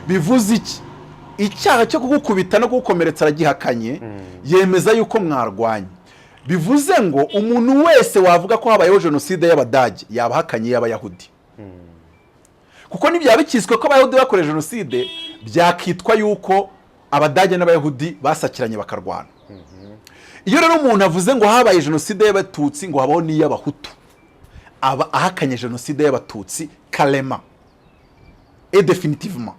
Speaker 1: Bivuze iki? Icyaha cyo kugukubita no kugukomeretsa aragihakanye, yemeza yuko mwarwanye. Bivuze ngo umuntu wese wavuga ko habayeho jenoside y'Abadage yaba ahakanye y'Abayahudi, kuko ntibyaba bikiswe ko Abayahudi bakorewe jenoside, byakitwa yuko Abadage n'Abayahudi basakiranye bakarwana. Iyo rero umuntu avuze ngo habaye jenoside y'Abatutsi, ngo habaho n'iy'Abahutu, aba ahakanye jenoside y'Abatutsi carrément et définitivement.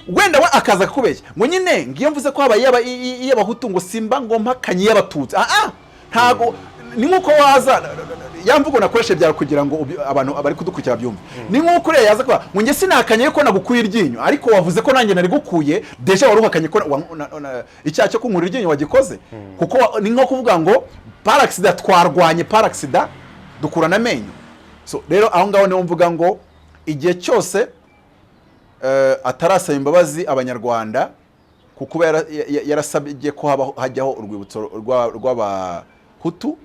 Speaker 1: Wenda we akaza akakubeshya ngo nyine ngo iyo mvuze ko habaye iy'Abahutu, ngo simba ngo mpakanye iy'Abatutsi. Ah ah, ntago ni nk'uko waza, ya mvugo nakoreshe byara kugira ngo abantu bari kudukurikira babyumve. Ni nk'uko uriya yaza kuba ngo njye sinakanye ko nagukuye iryinyo, ariko wavuze ko nanjye narigukuye. Déjà wari uhakanye ko icyaha cyo kunkura iryinyo wagikoze, kuko ni nko kuvuga ngo par accident twarwanye, par accident dukurana amenyo. So rero aho ngaho niho mvuga ngo igihe cyose atarasaba imbabazi Abanyarwanda ku kuba yarasabye ko hajyaho urwibutso rw'Abahutu,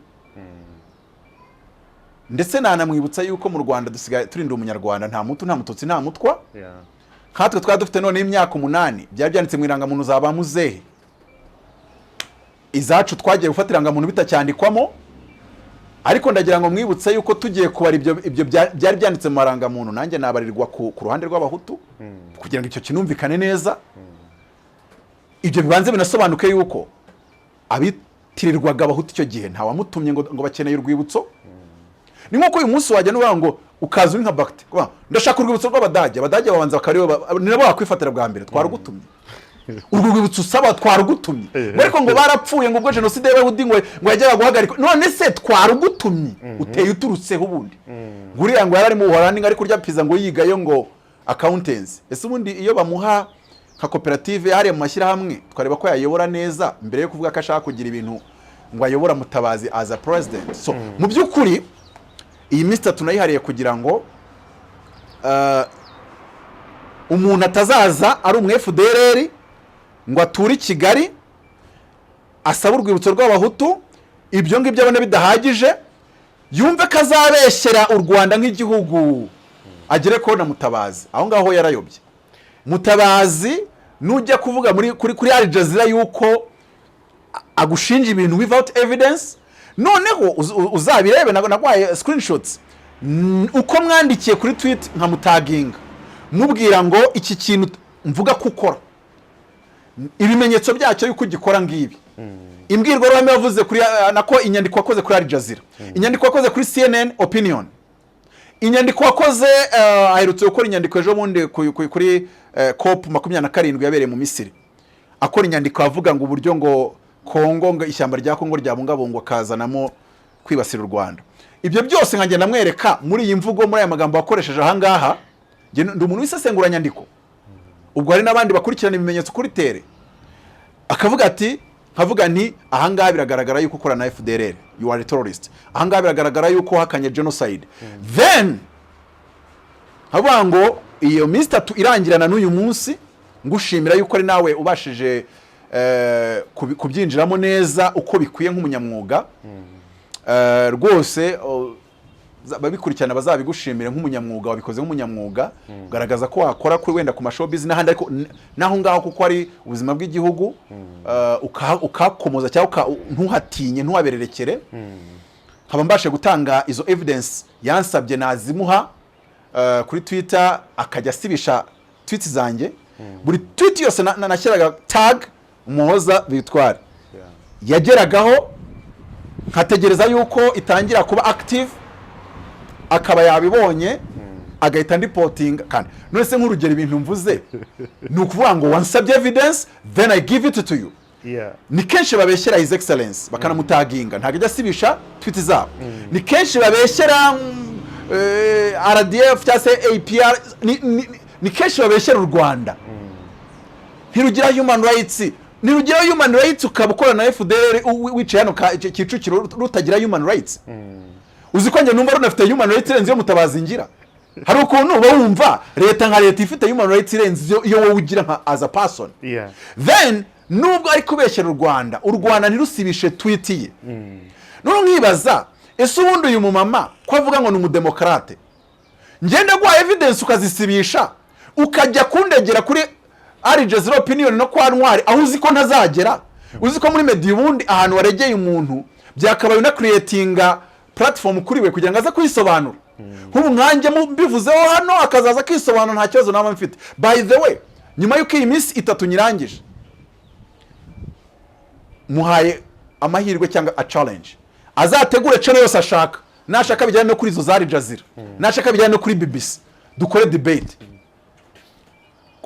Speaker 1: ndetse nanamwibutsa yuko mu Rwanda dusigaye turinda Umunyarwanda, nta Mutu, nta Mututsi, nta Mutwa. Nkatwe twari dufite none imyaka 8, byari byanditse mu irangamuntu za ba muzehe. Izacu twagiye gufata irangamuntu bitacyandikwamo. Ariko ndagira ngo mwibutse yuko tugiye kubara ibyo byari byanditse mu marangamuntu, nanjye nabarirwa ku ruhande rw'Abahutu, kugira ngo icyo kinumvikane neza. Ibyo bibanze binasobanuke yuko abitirirwaga Abahutu icyo gihe ntawamutumye ngo bakeneye urwibutso. Ni nk'uko uyu munsi wajya n'uvuga ngo ukaza uri nka bagite, kuvuga ngo, "Ndashaka urwibutso rw'Abadage." Abadage babanza bakaba ni nabo bakwifatira bwa mbere. "Twarugutumye? Urwo rwibutso usaba twarugutumye?" Ngo ariko ngo barapfuye, ngo ubwo jenoside y'Abayahudi ngo yajyaga guhagarikwa. None se twarugutumye? Uteye uturutseho ubundi? Ngo uriya ngo yari ari mu Buholandi, ngo ari kurya pizza, ngo yigayo ngo accountancy. Ese ubundi iyo bamuha nka koperative hariya mu mashyirahamwe, twareba ko yayobora neza mbere yo kuvuga ko ashaka kugira ibintu ngo ayobora Mutabazi as a president? So mu by'ukuri iyi minsi 3 nayihariye kugira ngo umuntu atazaza ari umu FDLR ngo ature i Kigali asabe urwibutso rw'Abahutu. Ibyo ngibyo abona bidahagije, yumve ko azabeshyera u Rwanda nk'igihugu, agere kubona Mutabazi. Aho ngaho yarayobye. Mutabazi, nujya kuvuga muri kuri Al Jazeera yuko agushinja ibintu without evidence, noneho uzabirebe, nagwaye screenshots. Uko mwandikiye kuri tweet nkamutaginga, mubwira ngo iki kintu mvuga ko ukora, ibimenyetso byacyo yuko ugikora ngibi: imbwirwaruhame yavuze kuri, nako inyandiko wakoze kuri Al Jazeera, inyandiko wakoze kuri CNN Opinion, inyandiko wakoze, aherutse gukora inyandiko ejo bundi kuri COP 27 yabereye mu Misiri, akora inyandiko avuga ngo uburyo ngo Kongo, ngo ishyamba rya Kongo ryabungabungwa, akazanamo kwibasira u Rwanda. Ibyo byose nkagenda mwereka muri iyi mvugo, muri aya magambo wakoresheje ahangaha. Njye ndi umuntu w'isesenguranyandiko, ubwo hari n'abandi bakurikirana ibimenyetso kuri terrain. Akavuga ati, nkavuga nti ahangaha biragaragara yuko ukora na FDLR, you are a terrorist. Ahangaha biragaragara yuko uhakanye genocide. Then nkavuga ngo iyo minsi 3 irangirana n'uyu munsi, ngushimira yuko ari nawe ubashije kubyinjiramo neza uko bikwiye nk'umunyamwuga. Rwose ababikurikirana bazabigushimire nk'umunyamwuga wabikoze nk'umunyamwuga, garagaza ko wakora kuri wenda ku ma showbiz n'ahandi, ariko n'aho ngaho kuko ari ubuzima bw'igihugu, ukakomoza cyangwa ntuhatinye, ntuhabererekere. Nkaba mbashe gutanga izo evidence yansabye, nazimuha kuri Twitter, akajya asibisha tweet zanjye. Buri tweet yose nashyiraga tag Umuhoza Victoire yageragaho, nkategereza yuko itangira kuba active, akaba yabibonye, agahita andipotinga. Kandi none se nk'urugero, ibintu mvuze ni ukuvuga ngo wansabye evidence, then I give it to you. Ni kenshi babeshyera His Excellence bakanamutaginga, ntabwo ajya asibisha tweet zabo. Ni kenshi babeshyera RDF cyangwa se APR. Ni kenshi babeshyera u Rwanda ntirugira human rights. Ntirugira human rights, ukaba ukorana na FDLR, wicaye hano Kicukiro, rutagira human rights? Uzi ko njye numva runafite human rights irenze iyo Mutabazi ngira? Hari ukuntu uba wumva leta nka leta ifite human rights irenze iyo wowe ugira nka as a person. Then nubwo ari kubeshyera u Rwanda, u Rwanda ntirusibishe tweet ye. None nkibaza, ese ubundi uyu mumama ko avuga ngo ni umudemokarate, ngenda guha evidence ukazisibisha, ukajya kundegera kuri Al Jazeera Opinion no kwa Ntwari, aho uzi ko ntazagera? Uzi ko muri media ubundi ahantu waregeye umuntu byakabaye unacreatinga platform kuri we kugira ngo aze kwisobanura? Nk'ubu nkanjye mbivuzeho hano, akazaza akisobanura, nta kibazo naba mfite. By the way, nyuma y'uko iyi minsi 3 nyirangije, muhaye amahirwe cyangwa a challenge, azategure channel yose ashaka, nashaka bijyane no kuri izo za Al Jazeera, nashaka bijyane no kuri BBC, dukore debate.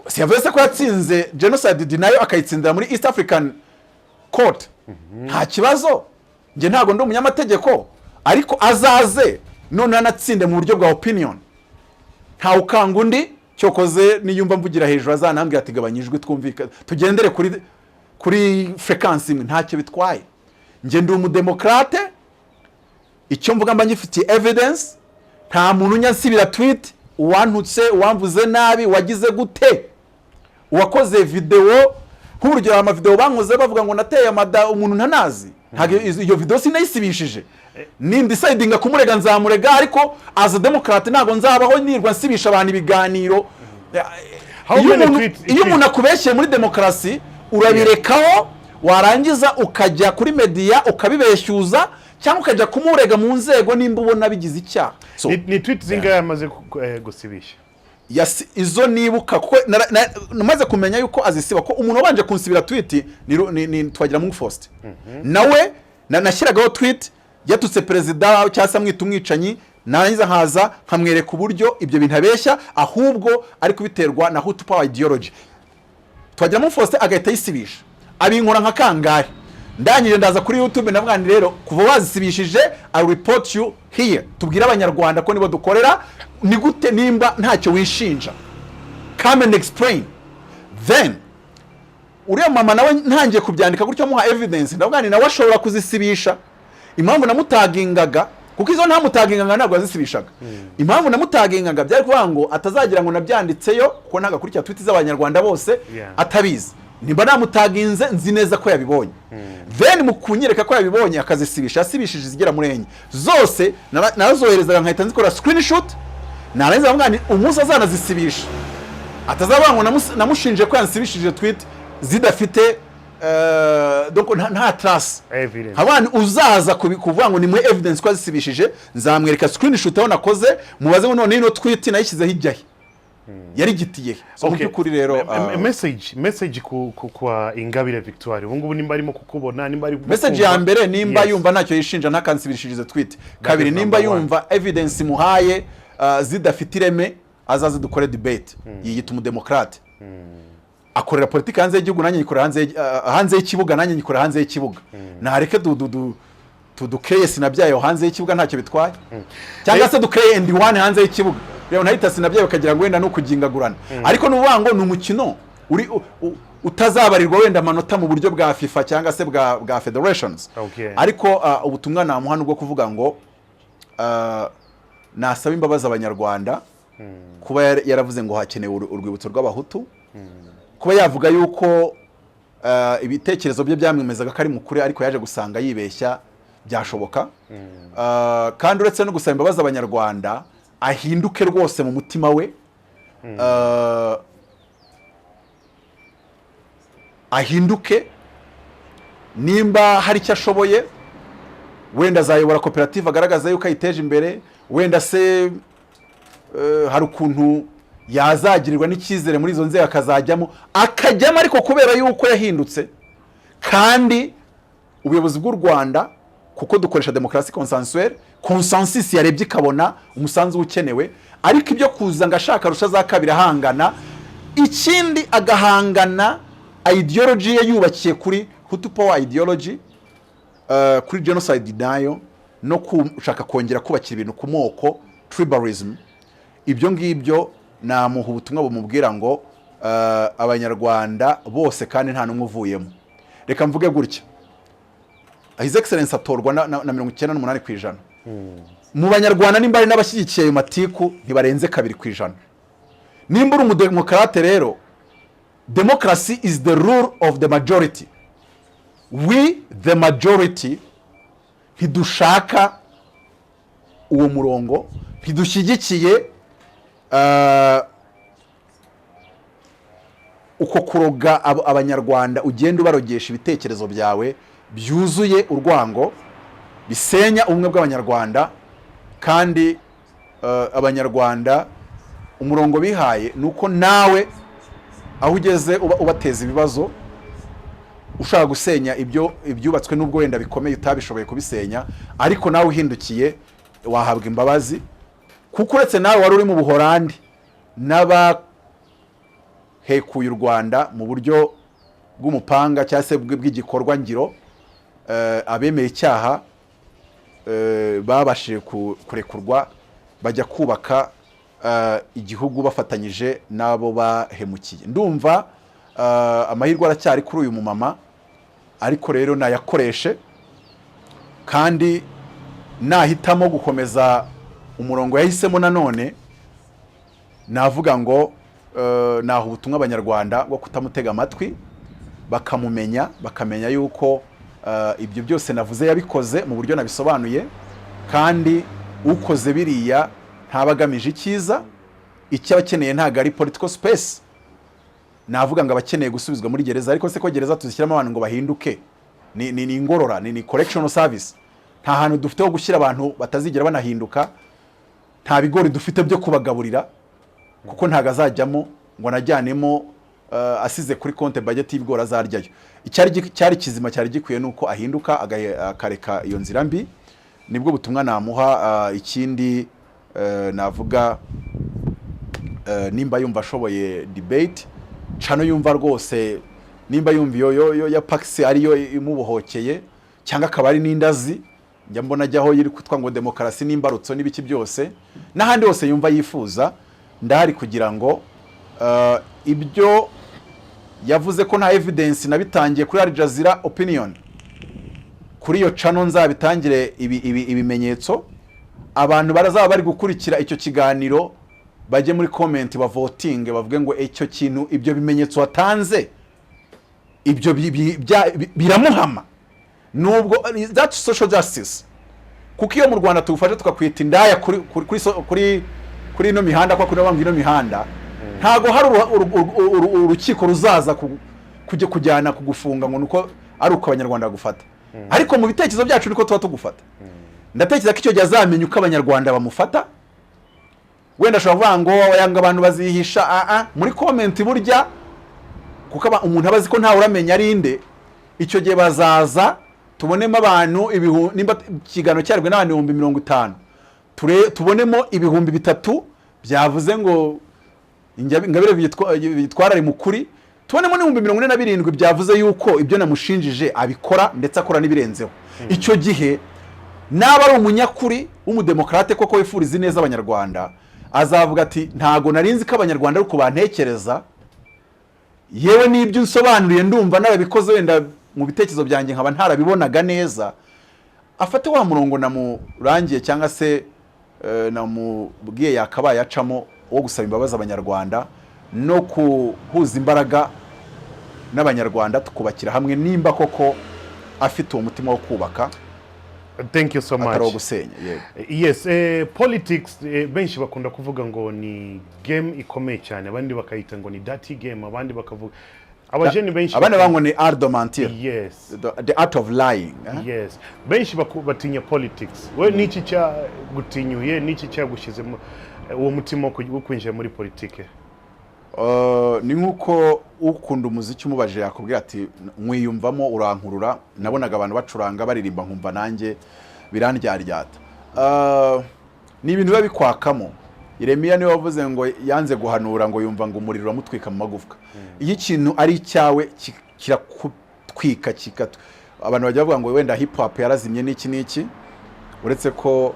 Speaker 1: Si yavuze se ko yatsinze genocide denial, akayitsindira muri East African Court? Nta kibazo, njye ntabwo ndi umunyamategeko, ariko azaze noneho anatsinde mu buryo bwa opinion. Ntawe ukanga undi. Cyokoze niyumva mvugira hejuru azanambwira ati: "Gabanya ijwi twumvika, tugendere kuri fréquence imwe." Ntacyo bitwaye, njye ndi umudemokrate, icyo mvuga mba ngifitiye evidence. Nta muntu unyansibira tweet, uwantutse, uwamvuze nabi, wagize gute, uwakoze videwo. Nk'urugero, amavidewo bankoze bavuga ngo nateye amada umuntu ntanazi, ntabwo iyo videwo sinayisibishije. Nindecidinga kumurega nzamurega, ariko as a democrat ntabwo nzabaho nirwa nsibisha abantu ibiganiro.
Speaker 2: How
Speaker 1: Iyo
Speaker 2: many
Speaker 1: iyo umuntu akubeshyeye muri demokarasi, urabirekaho, warangiza ukajya kuri media ukabibeshyuza, cyangwa ukajya kumurega mu nzego nimba ubona bigize icyaha. So,
Speaker 2: Ni tweet zingahe amaze gusibisha?
Speaker 1: Izo nibuka, kuko namaze kumenya yuko azisiba, ko umuntu wabanje kunsibira tweet ni Twagiramungu Faustin. Nawe nashyiragaho tweet yatutse perezida cyangwa se amwita umwicanyi, narangiza nkaza nkamwereka uburyo ibyo bintu abeshya, ahubwo ari kubiterwa na Hutu Power ideology. Twagiramungu Faustin agahita ayisibisha. Abinkora nka kangahe? Ndangije ndaza kuri YouTube ndavuga nti: "Rero kuva wazisibishije, I report you here." Tubwire Abanyarwanda ko nibo dukorera. Ni gute nimba ntacyo wishinja? Come and explain. Then uriya mama nawe ntangiye kubyandika gutyo, amuha evidence, ndavuga nti nawe ashobora kuzisibisha. Impamvu namutagingaga, kuko izo ntamutagingaga ntabwo yazisibishaga, impamvu namutagingaga byari kuvuga ngo atazagira ngo nabyanditseyo, kuko ntabwo akurikira tweet z'Abanyarwanda bose atabizi. Nimba namutaginze, nzi neza ko yabibonye. Then mu kunyereka ko yabibonye akazisibisha, yasibishije izigera muri enye zose. Narazoherezaga nkahita nzikora screenshot, narangiza nkavuga nti umunsi azanazisibisha atazavuga ngo namushinje ko yansibishije tweet zidafite donc nta trace.
Speaker 2: Evidence.
Speaker 1: Abana uzaza kuvuga ngo ni muri evidence ko yazisibishije, nzamwereka screenshot aho nakoze, mubaze ngo none ino tweet nayishyizeho ijyahe, yarigitiye he? So mu by'ukuri rero
Speaker 2: Message kwa Ingabire Victoire ubu ngubu, nimba arimo kukubona, nimba ari
Speaker 1: Message ya mbere, nimba yumva ntacyo yishinja, ntakansibishirize tweet. Kabiri,
Speaker 2: is
Speaker 1: nimba
Speaker 2: number one.
Speaker 1: yumva evidence muhaye zidafite ireme, azaze dukore debate. Yiyita umudemokrate, akorera politiki hanze y'igihugu, nanjye nyikorera hanze y'ikibuga, nanjye nyikorera hanze y'ikibuga. Nareke du du du tudukeye sinabyayo hanze y'ikibuga, ntacyo bitwaye, cyangwa se dukeye and one hanze y'ikibuga. Rero ntahita sinabyayo bakagira ngo wenda ni ukugingagurana, ariko ni ukuvuga ngo ni umukino uri utazabarirwa wenda amanota mu buryo bwa FIFA cyangwa se bwa federations. Ariko ubutumwa namuha ni ubwo kuvuga ngo nasaba imbabazi Abanyarwanda kuba yaravuze ngo hakenewe urwibutso rw'Abahutu, kuba yavuga yuko ibitekerezo bye byamwemezaga ko ari mukuri, ariko yaje gusanga yibeshya, byashoboka. Kandi uretse no gusaba imbabazi Abanyarwanda, ahinduke rwose mu mutima we, ahinduke. Nimba hari icyo ashoboye, wenda azayobora koperative agaragaza yuko ayiteje imbere, wenda se hari ukuntu yazagirirwa n'icyizere muri izo nzego akazajyamo, akajyamo, ariko kubera yuko yahindutse. Kandi ubuyobozi bw'u Rwanda, kuko dukoresha demokarasi consensuelle, consensus yarebye ikabona umusanzu ukenewe. Ariko ibyo kuza ngo ashaka rusha za kabiri, ahangana, ikindi agahangana ideology ye yubakiye kuri Hutu Power ideology, kuri genocide denial no gushaka kongera kubakira ibintu ku moko, tribalism, ibyo ngibyo namuha ubutumwa bumubwira ngo Abanyarwanda bose kandi nta n'umwe uvuyemo. Reka mvuge gutya: His Excellence atorwa na 98% mu Banyarwanda. Nimba hari n'abashyigikiye ayo matiku, ntibarenze 2%. Nimba uri umudemokarate rero, democracy is the rule of the majority. We the majority ntidushaka uwo murongo, ntidushyigikiye uko kuroga Abanyarwanda, ugenda ubarogesha ibitekerezo byawe byuzuye urwango, bisenya ubumwe bw'Abanyarwanda. Kandi Abanyarwanda umurongo bihaye ni uko nawe aho ugeze uba ubateza ibibazo, ushaka gusenya ibyo ibyubatswe, n'ubwo wenda bikomeye utabishoboye kubisenya, ariko nawe uhindukiye wahabwa imbabazi, kuko uretse nawe wari uri mu Buhorandi, Bahekuye u Rwanda mu buryo bw'umupanga cyangwa se bw'igikorwa ngiro. Abemeye icyaha babashije kurekurwa, bajya kubaka igihugu bafatanyije n'abo bahemukiye. Ndumva amahirwe aracyari kuri uyu mumama, ariko rero nayakoreshe, kandi nahitamo gukomeza umurongo yahisemo, nanone navuga ngo naha ubutumwa Abanyarwanda bwo kutamutega amatwi, bakamumenya, bakamenya yuko ibyo byose navuze yabikoze mu buryo nabisobanuye, kandi ukoze biriya ntaba agamije icyiza. Icyo aba akeneye ntabwo ari political space. Navuga ngo aba akeneye gusubizwa muri gereza. Ariko se ko gereza tuzishyiramo abantu ngo bahinduke? Ni ingorora, ni correctional service. Nta hantu dufite ho gushyira abantu batazigera banahinduka. Nta bigori dufite byo kubagaburira, kuko ntabwo azajyamo ngo anajyanemo asize kuri konte budget y'ibigori azaryayo. Icyari cyari kizima, cyari gikwiye, ni uko ahinduka, akareka iyo nzira mbi. Nibwo butumwa namuha. Ikindi navuga, nimba yumva ashoboye debate cano, yumva rwose, nimba yumva iyo yo ya Pax ariyo imubohokeye, cyangwa akaba ari n'indazi njya mbona ajyaho yiri kwitwa ngo demokarasi n'imbarutso n'ibiki byose, n'ahandi hose yumva yifuza, ndahari kugira ngo ibyo yavuze ko nta evidence nabitangiye kuri Al Jazeera Opinion, kuri iyo channel nzabitangire ibimenyetso. Abantu barazaba bari gukurikira icyo kiganiro bajye muri comment, bavotinge, bavuge ngo icyo kintu, ibyo bimenyetso watanze, ibyo biramuhama. Nubwo that's social justice, kuko iyo mu Rwanda tugufashe tukakwita indaya kuri ino mihanda, kwa kuri banga ino mihanda, ntago hari urukiko ruzaza kujya kujyana kugufunga ngo nuko ari uko Abanyarwanda bagufata. Ariko mu bitekerezo byacu niko tuba tugufata. Ndatekereza ko icyo gihe azamenya uko Abanyarwanda bamufata. Wenda ashobora kuvuga ngo yanga abantu bazihisha muri comment burya, kuko umuntu aba azi ko ntawe uramenya ari inde. Icyo gihe bazaza tubonemo abantu nimba ikiganiro cyaribwe n'abantu 50,000, tubonemo 3000 byavuze ngo Ingabire Victoire ari mukuri, tubonemo n'47,000 byavuze yuko ibyo namushinjije abikora, ndetse akora n'ibirenzeho. Icyo gihe naba ari umunyakuri w'umudemokarate koko wifuriza ineza Abanyarwanda, azavuga ati: "Ntago nari nzi ko Abanyarwanda ari uko bantekereza. Yewe, n'ibyo unsobanuriye ndumva narabikoze, wenda mu bitekerezo byanjye nkaba ntarabibonaga neza." Afate wa murongo namurangiye, cyangwa se namubwiye yakabaye acamo, wo gusaba imbabazi Abanyarwanda no guhuza imbaraga n'Abanyarwanda tukubakira hamwe, nimba koko afite uwo mutima wo kubaka,
Speaker 2: Thank you so much.
Speaker 1: atari uwo gusenya. Yego.
Speaker 2: Yes, politics, benshi bakunda kuvuga ngo ni game ikomeye cyane, abandi bakayita ngo ni dirty game, abandi bakavuga, abajeni benshi
Speaker 1: Abandi bavuga ngo ni art de mentir, the art of lying, eh?
Speaker 2: Yes, benshi batinya politics. We niki cyagutinyuye, niki cyagushyizemo uwo mutima wo kwinjira muri politike?
Speaker 1: Ni nk'uko ukunda umuziki umubajije yakubwira ati: "Mwiyumvamo, urankurura." Nabonaga abantu bacuranga, baririmba, nkumva nanjye birandyaryata. Ni ibintu biba bikwakamo. Yeremiya niwe wavuze ngo yanze guhanura, ngo yumva ngo umuriro uramutwika mu magufwa. Iyo ikintu ari icyawe kirakutwika. Abantu bajya bavuga ngo wenda hip hop yarazimye n'iki n'iki, uretse ko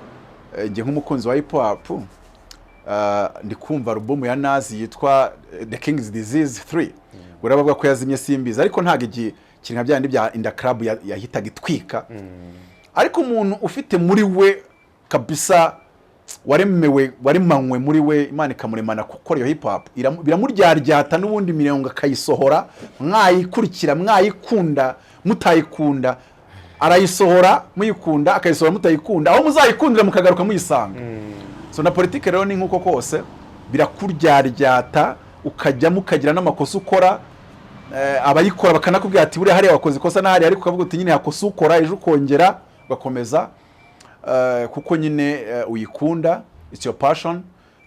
Speaker 1: njye nk'umukunzi wa hip hop ndi kumva alubumu ya Nas yitwa The King's Disease 3. Urabavuga ko yazimye, simbizi, ariko ntabwo kiri nka byandi bya In Da Club yahitaga itwika. Ariko umuntu ufite muri we kabisa, waremewe, waremanywe muri we, Imana ikamuremana gukora iyo hip hop, biramuryaryata n'ubundi mirongo akayisohora, mwayikurikira, mwayikunda, mutayikunda, arayisohora muyikunda, akayisohora mutayikunda, aho muzayikundira mukagaruka muyisanga. So na politike rero ni nk'uko kose, birakuryaryata, ukajyamo, ukagira n'amakosa ukora, abayikora bakanakubwira ati: "Buriya hariya wakoze ikosa n'ahariya," ariko ukavuga uti: "Nyine hakosa ukora ejo," ukongera ugakomeza, kuko nyine uyikunda, it's your passion,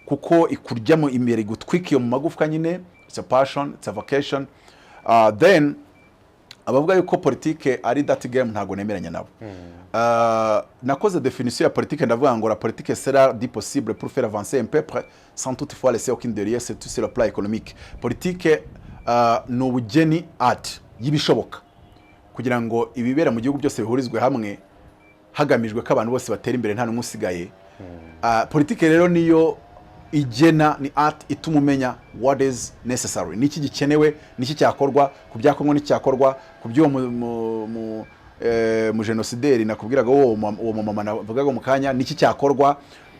Speaker 1: kuko ikuryamo imbere, igutwika iyo mu magufwa nyine. It's a passion, it's a vocation. Then Abavuga yuko politike ari dirty game, ntabwo nemeranya nabo. Nakoze définition ya politike, ndavuga ngo: "La politique sera du possible pour faire avancer un peuple sans toutefois laisser aucune derrière, surtout sur le plan économique." Politike ni ubugeni, art y'ibishoboka kugira ngo ibibera mu gihugu byose bihurizwe hamwe, hagamijwe ko abantu bose batera imbere, nta n'umwe usigaye. Politike rero niyo igena, ni art ituma umenya what is necessary, niki gikenewe, niki cyakorwa ku byakorwa, n'icyakorwa ku by'uwo mu genosideri nakubwiraga, uwo mumama navugaga mu kanya, niki cyakorwa.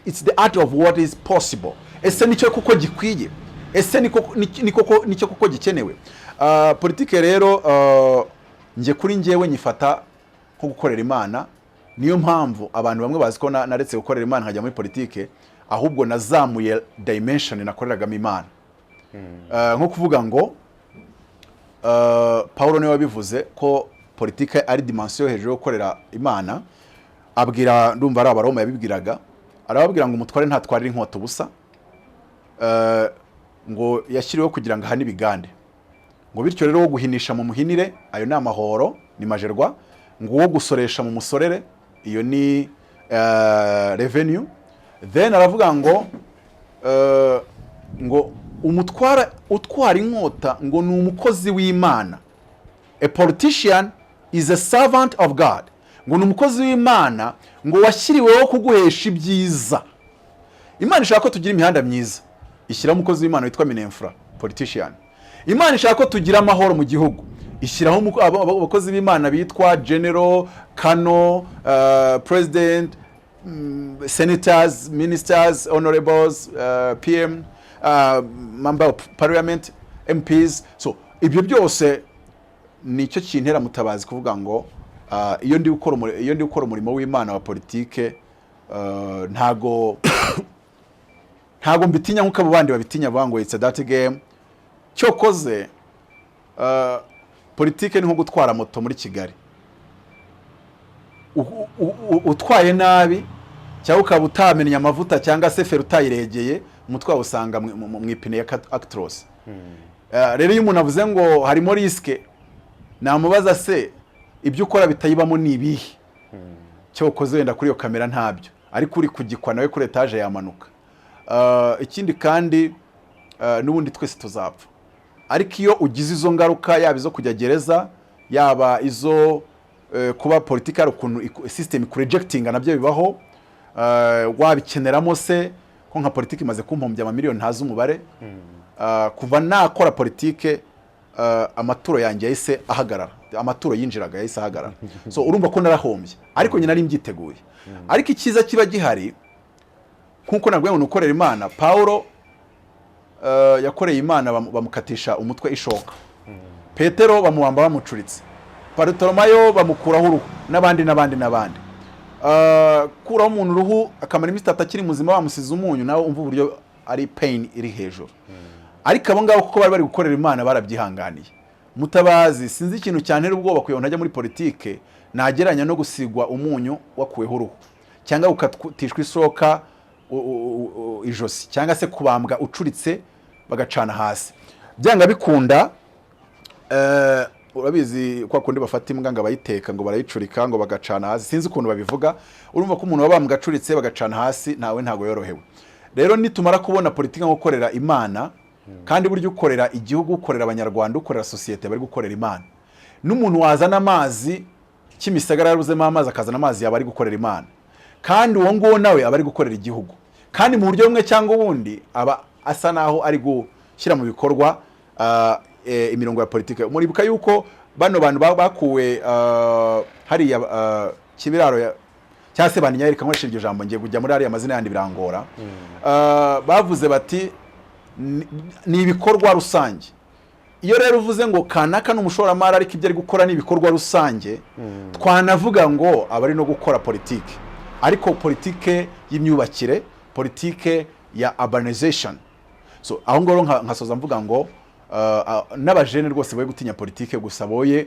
Speaker 1: It's the art of what is possible. Ese nicyo kuko gikwiye? Ese niko nicyo kuko gikenewe? Politike rero, njye kuri njyewe nyifata nko gukorera Imana. Niyo mpamvu abantu bamwe bazi ko naretse gukorera Imana nkajya muri politike, ahubwo nazamuye dimension nakoreragamo Imana. Nko kuvuga ngo Paul niwe wabivuze ko politike ari dimension hejuru yo gukorera Imana. Abwira, ndumva ari Abaroma yabibwiraga, arababwira ngo umutware ntatwarira inkota ubusa, ngo yashyiriweho kugira ngo ahane ibigande, ngo bityo rero wo guhinisha mu muhinire, ayo ni amahoro, ni majerwa, ngo uwo gusoresha mu musorere, iyo ni revenue. Then aravuga ngo ngo umutwara utwara inkota ngo ni umukozi w'Imana. A politician is a servant of God. Ngo ni umukozi w'Imana, ngo washyiriweho kuguhesha ibyiza. Imana ishaka ko tugira imihanda myiza, ishyiraho umukozi w'Imana witwa MININFRA, politician. Imana ishaka ko tugira amahoro mu gihugu, ishyiraho abakozi b'Imana bitwa general, colonel, president, senators, ministers, honorables, PM, member of parliament, MPs. So ibyo byose nicyo kintera, Mutabazi, kuvuga ngo iyo ndi gukora umurimo w'Imana wa politike, ntago mbitinya nk'uko abo bandi babitinya, bavuga ngo it's a dirty game. Cyokoze politike ni nko gutwara moto muri Kigali. Utwaye nabi cyangwa ukaba utamennye amavuta cyangwa se feri utayiregeye, umutwe wawe usanga mu ipine ya Actros. Rero iyo umuntu avuze ngo harimo risque, namubaza: se ibyo ukora bitayibamo ni ibihe? Cyokoze wenda kuri iyo kamera ntabyo, ariko uri kugikwa nawe kuri etaje yamanuka. Ikindi kandi, n'ubundi twese tuzapfa, ariko iyo ugize izo ngaruka, yaba izo kujya gereza, yaba izo kuba politiki hari ukuntu system ikurejectinga, nabyo bibaho. Wabikeneramo se ko nka politiki imaze kumpombya amamiliyoni ntazi umubare? Kuva nakora politike, amaturo yanjye yahise ahagarara, amaturo yinjiraga yahise ahagarara. So urumva ko narahombye, ariko nyine nari mbyiteguye. Ariko icyiza kiba gihari, nkuko nabwiye ngo ni ukorera Imana, Paulo yakoreye Imana bamukatisha umutwe ishoka, Petero bamuwamba bamucuritse, Barutolomayo bamukuraho uruhu, n'abandi n'abandi n'abandi. Kuraho umuntu uruhu akamara iminsi 3 akiri muzima, bamusize umunyu, nawe umva uburyo ari pain iri hejuru. Ariko abo ngabo, kuko bari bari gukorera Imana, barabyihanganiye. Mutabazi, sinzi ikintu cyantera ubwoba kugira ngo ntajya muri politike nageranya no gusigwa umunyu wakuweho uruhu, cyangwa gukatishwa ishoka ijosi, cyangwa se kubambwa ucuritse bagacana hasi. Byanga bikunda, urabizi kwa kundi bafata imbwa ngo abayiteka, ngo barayicurika, ngo bagacana hasi, sinzi ukuntu babivuga. Urumva ko umuntu wabambwa acuritse bagacana hasi ntawe ntago yorohewe. Rero nitumara kubona politiki nko gukorera Imana, kandi burya ukorera igihugu, ukorera Abanyarwanda, ukorera sosiyete, bari gukorera Imana. N'umuntu wazana amazi Kimisagara yaruzemo amazi, akazana amazi, yaba ari gukorera Imana, kandi uwo nguwo nawe aba ari gukorera igihugu, kandi mu buryo bumwe cyangwa ubundi aba asa naho ari gushyira mu bikorwa imirongo ya politiki. Muribuka yuko bano bantu bakuwe hariya Kibiraro cyangwa se Banyayi, nkoresha iryo jambo, ngiye kujya muri ariya mazina yandi birangora. Bavuze bati ni ibikorwa rusange. Iyo rero uvuze ngo kanaka ni umushoramari, ariko ibyo ari gukora ni ibikorwa rusange, twanavuga ngo aba ari no gukora politiki, ariko politike y'imyubakire, politike ya urbanization. So aho ngaho nkasoza mvuga ngo n'abajene rwose boye gutinya politike gusa, boye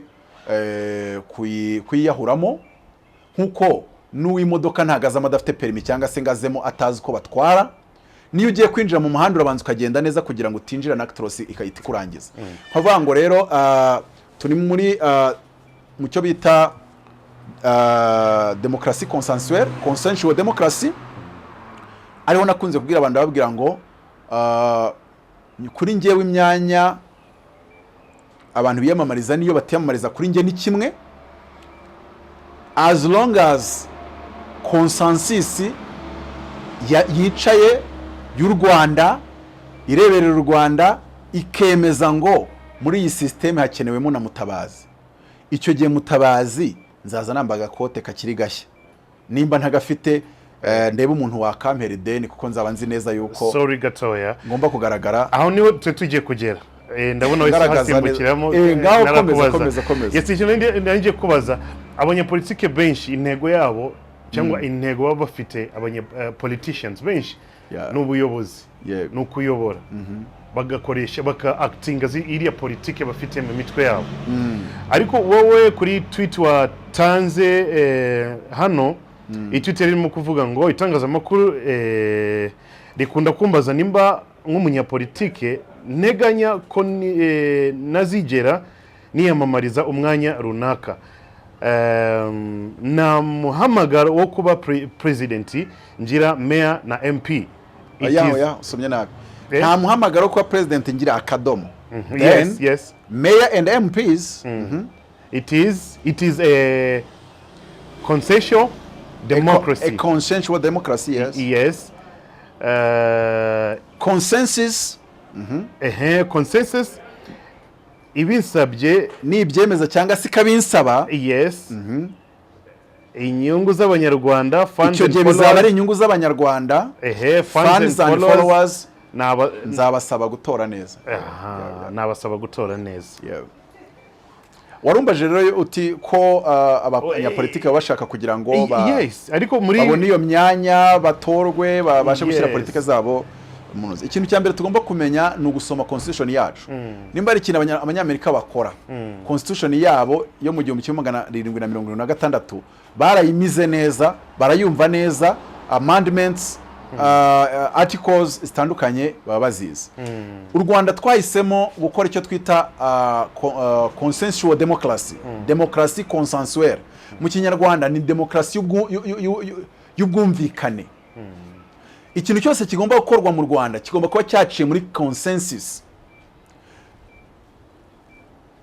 Speaker 1: kuyiyahuramo, nk'uko n'uw'imodoka ntagazamo adafite permis, cyangwa se ngazemo atazi uko batwara. Niyo ugiye kwinjira mu muhanda, urabanza ukagenda neza kugira ngo utinjira na Actros ikahita ikurangiza. Nkavuga ngo rero turi muri mu cyo bita demokarasi consensuelle, consensual democracy, ariho nakunze kubwira abantu, babwira ngo kuri njyewe imyanya abantu biyamamariza niyo batiyamamariza, kuri njye ni kimwe, as long as consensus yicaye y'u Rwanda, ireberera u Rwanda, ikemeza ngo muri iyi sisiteme hakenewemo na Mutabazi. Icyo gihe Mutabazi nzaza nambaye agakote kakiri gashya, nimba ntagafite ndebe umuntu wakampera ideni, kuko nzaba nzi neza yuko
Speaker 2: Sorry gatoya.
Speaker 1: ngomba kugaragara.
Speaker 2: Aho niho twe tugiye kugera. Ndabona wese
Speaker 1: Ngaragaza
Speaker 2: hasimbukiramo.
Speaker 1: neza. Ngaho komeza,
Speaker 2: narakubaza.
Speaker 1: Komeza, komeza.
Speaker 2: Yes, ikintu nari ngiye kubaza, abanyapolitike benshi intego yabo cyangwa intego baba bafite, abanya politicians benshi, ni ubuyobozi, ni ukuyobora, bagakoresha, baka actinga iriya politike bafite mu mitwe yabo. Ariko wowe kuri tweet watanze hano, iyi tweet yari irimo kuvuga ngo itangazamakuru rikunda kumbaza nimba nk'umunyapolitike nteganya ko nazigera niyamamariza umwanya runaka. Nta muhamagaro wo kuba president ngira, mayor na MP. It
Speaker 1: Oya.
Speaker 2: is-
Speaker 1: Oya, usomye nabi.
Speaker 2: Eh?
Speaker 1: Nta muhamagaro wo kuba president ngira, akadomo. Then,
Speaker 2: Yes.
Speaker 1: mayor and MPs.
Speaker 2: It is a consensual democracy.
Speaker 1: A consensual democracy, yes.
Speaker 2: Yes.
Speaker 1: Consensus.
Speaker 2: Ehe, consensus ibinsabye.
Speaker 1: Nibyemeza cyangwa se ikabinsaba.
Speaker 2: Yes, inyungu z'Abanyarwanda, fans
Speaker 1: Icyo
Speaker 2: and
Speaker 1: gihe bizaba ari
Speaker 2: followers.
Speaker 1: inyungu z'Abanyarwanda,
Speaker 2: Ehe, fans
Speaker 1: fans
Speaker 2: and
Speaker 1: and
Speaker 2: followers.
Speaker 1: followers.
Speaker 2: Naba
Speaker 1: Nzabasaba gutora neza.
Speaker 2: Aha, nabasaba gutora neza.
Speaker 1: Yeah. Warumbaje rero uti ko abanyapolitiki baba bashaka kugira ngo
Speaker 2: Yes, ariko muri
Speaker 1: babone iyo myanya, batorwe, babashe gushyira politiki zabo mu ntozi. Ikintu cya mbere tugomba kumenya ni ugusoma constitution yacu. Nimba ari ikintu Abanyamerika bakora, constitution yabo yo mu 1776 barayimize neza, barayumva neza, amendments, articles zitandukanye baba bazizi. U Rwanda twahisemo gukora icyo twita consensual democracy, demokarasi consensuelle. Mu Kinyarwanda ni demokarasi y'ubwumvikane. Ikintu cyose kigomba gukorwa mu Rwanda kigomba kuba cyaciye muri consensus.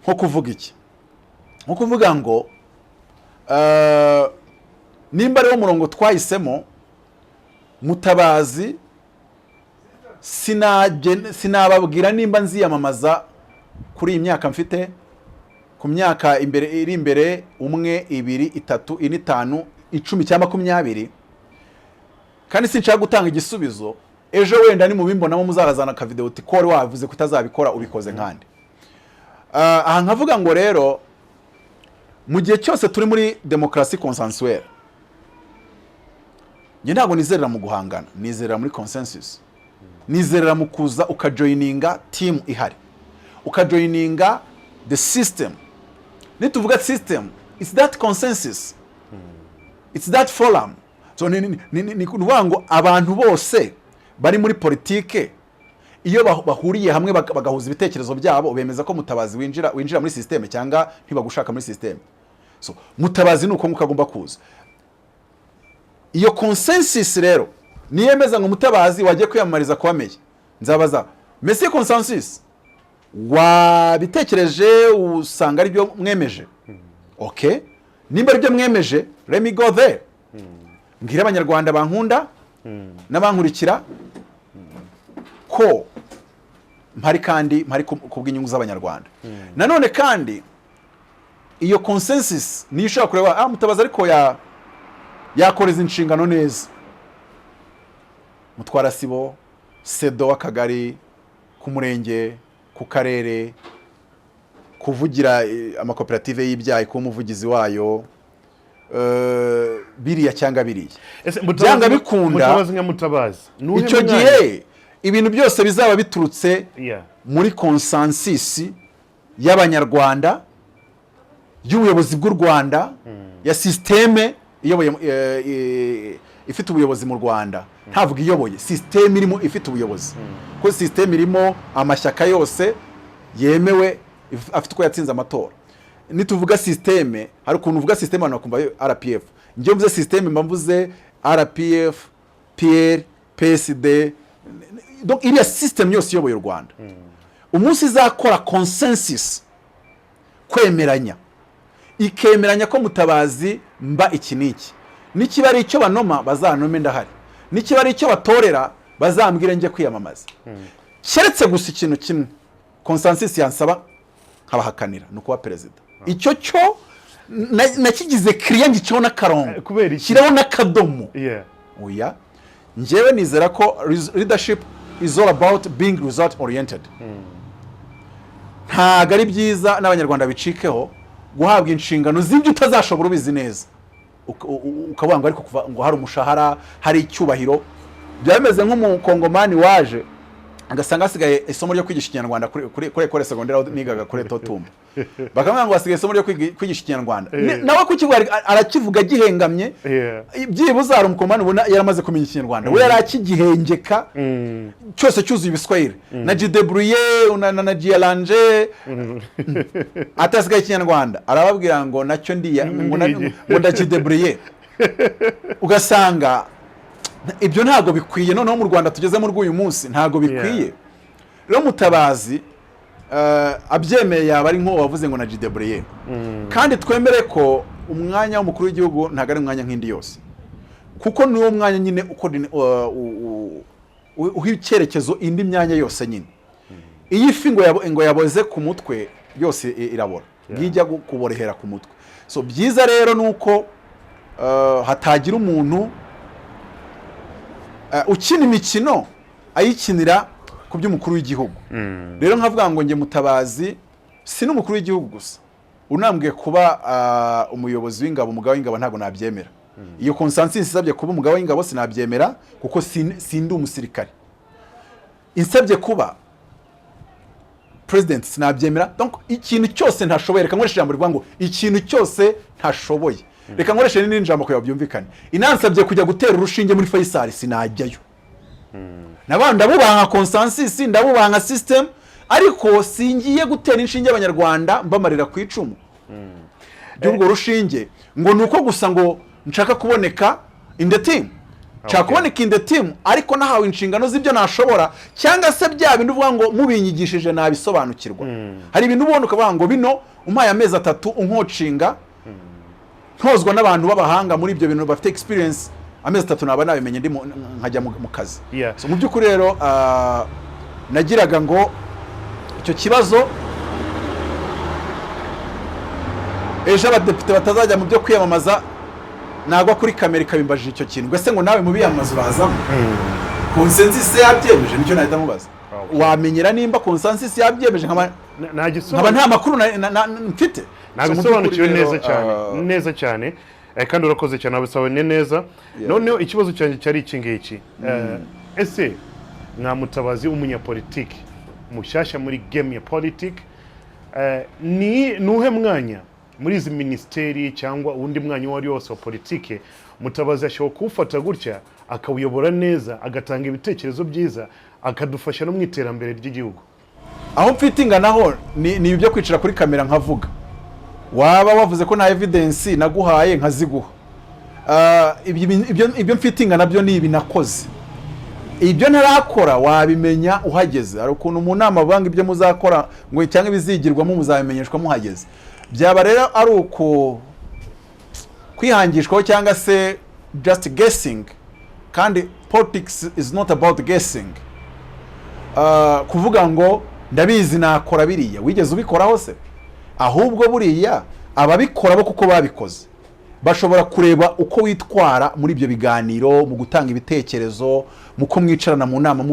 Speaker 1: Nko kuvuga iki? Nko kuvuga ngo nimba ariwo murongo twahisemo, Mutabazi sinababwira nimba nziyamamaza kuri iyi myaka mfite, ku myaka imbere iri imbere, 1, 2, 3, 4, 5, 10 cyangwa 20, kandi sinshaka gutanga igisubizo. Ejo wenda nimubimbonamo muzarazana akavideo uti ko wari wavuze ko utazabikora, ubikoze nkande. Aha nkavuga ngo rero mu gihe cyose turi muri demokarasi consensuelle, njye ntabwo nizerera mu guhangana, nizerera muri consensus, nizerera mu kuza ukajoininga team ihari, ukajoininga the system. Nituvuga system, it's that consensus, it's that forum. So ni ukuvuga ngo abantu bose bari muri politike iyo bahuriye hamwe bagahuza ibitekerezo byabo, bemeza ko Mutabazi winjira muri system cyangwa ntibagushaka muri system. So Mutabazi ni uko nguko agomba kuza. Iyo consensus rero niyemeza ngo Mutabazi wagiye kwiyamamariza kuba meya, nzabaza mese consensus wabitekereje, usanga aribyo mwemeje? Okay, nimba aribyo mwemeje, let me go there, mbwire Abanyarwanda bankunda n'abankurikira ko mpari, kandi mpari ku bw'inyungu z'Abanyarwanda. Nanone kandi iyo consensus niyo ishobora kureba: ah, Mutabazi ariko yakora izi nshingano neza, mutwara sibo, sedo w'akagari, ku murenge, ku karere, kuvugira amakoperative y'ibyayi, kuba umuvugizi wayo, biriya cyangwa biriya.
Speaker 2: Ese
Speaker 1: Byanga bikunda,
Speaker 2: Mutabazi nka Mutabazi, ni uwuhe
Speaker 1: icyo
Speaker 2: mwanya?
Speaker 1: gihe ibintu byose bizaba biturutse muri consensus y'Abanyarwanda, y'ubuyobozi bw'u Rwanda, ya sisiteme iyoboye, ifite ubuyobozi mu Rwanda. Ntavuga iyoboye, sisiteme irimo ifite ubuyobozi, kuko sisiteme irimo amashyaka yose yemewe, afite uko yatsinze amatora. Nituvuga système, hari ukuntu uvuga système abantu bakumva RPF. Njyewe mvuze système mba mvuze RPF, PL, PSD, donc iriya système yose iyoboye u Rwanda. Umunsi izakora consensus, kwemeranya, ikemeranya ko Mutabazi mba iki n'iki, nikiba ari icyo banoma bazanome ndahari, nikiba ari icyo batorera bazambwire njye kwiyamamaza. Keretse gusa ikintu kimwe consensus yansaba nkabahakanira, ni ukuba perezida. Icyo cyo nakigize kiriya, ngiceho n'akarongo.
Speaker 2: Kubera iki?
Speaker 1: Shyiraho n'akadomo. Oya, njyewe nizera ko leadership is all about being result oriented. Ntabwo ari byiza, n'Abanyarwanda bicikeho guhabwa inshingano z'ibyo utazashobora ubizi neza. Ukavuga ngo ariko kuva ngo hari umushahara, hari icyubahiro. Byaba bimeze nk'umukongomani waje agasanga hasigaye isomo ryo kwigisha Ikinyarwanda kuri école secondaire aho nigaga, kuri Totumba, bakamubwira ngo hasigaye isomo ryo kwigisha Ikinyarwanda. Nawe kukivuga arakivuga gihengamye. Byibuze hari umukongomani ubona yaramaze kumenya Ikinyarwanda, we yari akigihengeka cyose cyuzuye ibiswahili na jidebruye na jiyaranje, atasigaye Ikinyarwanda arababwira ngo nacyo ndiya ngo ndakidebruye. Ugasanga ibyo ntabwo bikwiye. Noneho mu Rwanda tugezemo rw'uyu munsi ntabwo bikwiye. Rero Mutabazi abyemeye yaba ari nk'uwo wavuze ngo na jidebruye. Kandi twemere ko umwanya w'umukuru w'igihugu ntabwo ari umwanya nk'indi yose, kuko niwo mwanya nyine uko uha icyerekezo indi myanya yose nyine. Iyo ifi ngo yaboze ku mutwe yose irabora, ngijya kuborehera ku mutwe. So byiza rero ni uko hatagira umuntu ukina imikino ayikinira ku by'umukuru w'igihugu. Rero nkavuga ngo njye Mutabazi si n'umukuru w'igihugu gusa, unambwiye kuba umuyobozi w'ingabo, umugaba w'ingabo, ntabwo nabyemera. Iyo consensus isabye kuba umugaba w'ingabo sinabyemera, kuko sindi umusirikare. Insabye kuba president sinabyemera. Donc ikintu cyose ntashoboye, reka nkoreshe ijambo rivuga ngo ikintu cyose ntashoboye, reka nkoreshe n'irindi jambo kugira ngo byumvikane: inansabye kujya gutera urushinge muri Faisal sinajyayo. Naba ndabubaha nka consensus, ndabubaha nka system, ariko singiye gutera inshinge Abanyarwanda mbamarira ku icumu ry'urwo rushinge ngo ni uko gusa ngo nshaka kuboneka in the team. Nshaka kuboneka in the team, ariko nahawe inshingano z'ibyo nashobora, cyangwa se bya bindi uvuga ngo mubinyigishije nabisobanukirwa. Hari ibintu ubona ukavuga ngo bino umpaye amezi 3 unkocinga, ntozwa n'abantu b'abahanga muri ibyo bintu bafite experience, amezi 3 naba nabimenye, ndi nkajya mu kazi. So, mu by'ukuri rero nagiraga ngo icyo kibazo ejo abadepite batazajya mu byo kwiyamamaza, nagwa kuri kamera ikabimbajije icyo kintu ngo ese ngo nawe mu biyamamaza urazamo, consensus yabyemeje? Nicyo nahita mubaza. Wamenyera nimba consensus yabyemeje nkaba nkaba nta makuru mfite. So, mu by'ukuri
Speaker 2: Nabisobanukiwe
Speaker 1: rero,
Speaker 2: neza cyane, neza cyane. Kandi urakoze cyane, wabisobanuye neza. Noneho ikibazo cyanjye cyari iki ngiki: ese nka Mutabazi w'umunyapolitiki mushyashya muri game ya politiki, ni nuhe mwanya muri izi minisiteri cyangwa undi mwanya uwo ari wose wa politiki Mutabazi ashobora kuwufata gutya akawuyobora neza, agatanga ibitekerezo byiza, akadufasha no mu iterambere ry'igihugu?
Speaker 1: Aho mfite inganaho ni ibyo kwicara kuri kamera nkavuga. Waba wavuze ko nta evidence naguhaye, nkaziguha. Ibyo mfite ingana byo ni ibi nakoze. Ibyo ntarakora wabimenya uhageze. Hari ukuntu mu nama bavuga ngo ibyo muzakora ngo cyangwa ibizigirwamo muzabimenyeshwa muhageze. Byaba rero ari uku kwihangishwaho cyangwa se just guessing, kandi politics is not about guessing. Kuvuga ngo ndabizi nakora biriya, wigeze ubikoraho se? Ahubwo buriya ababikora bo kuko babikoze bashobora kureba uko witwara muri ibyo biganiro, mu gutanga ibitekerezo, mu ko mwicarana mu nama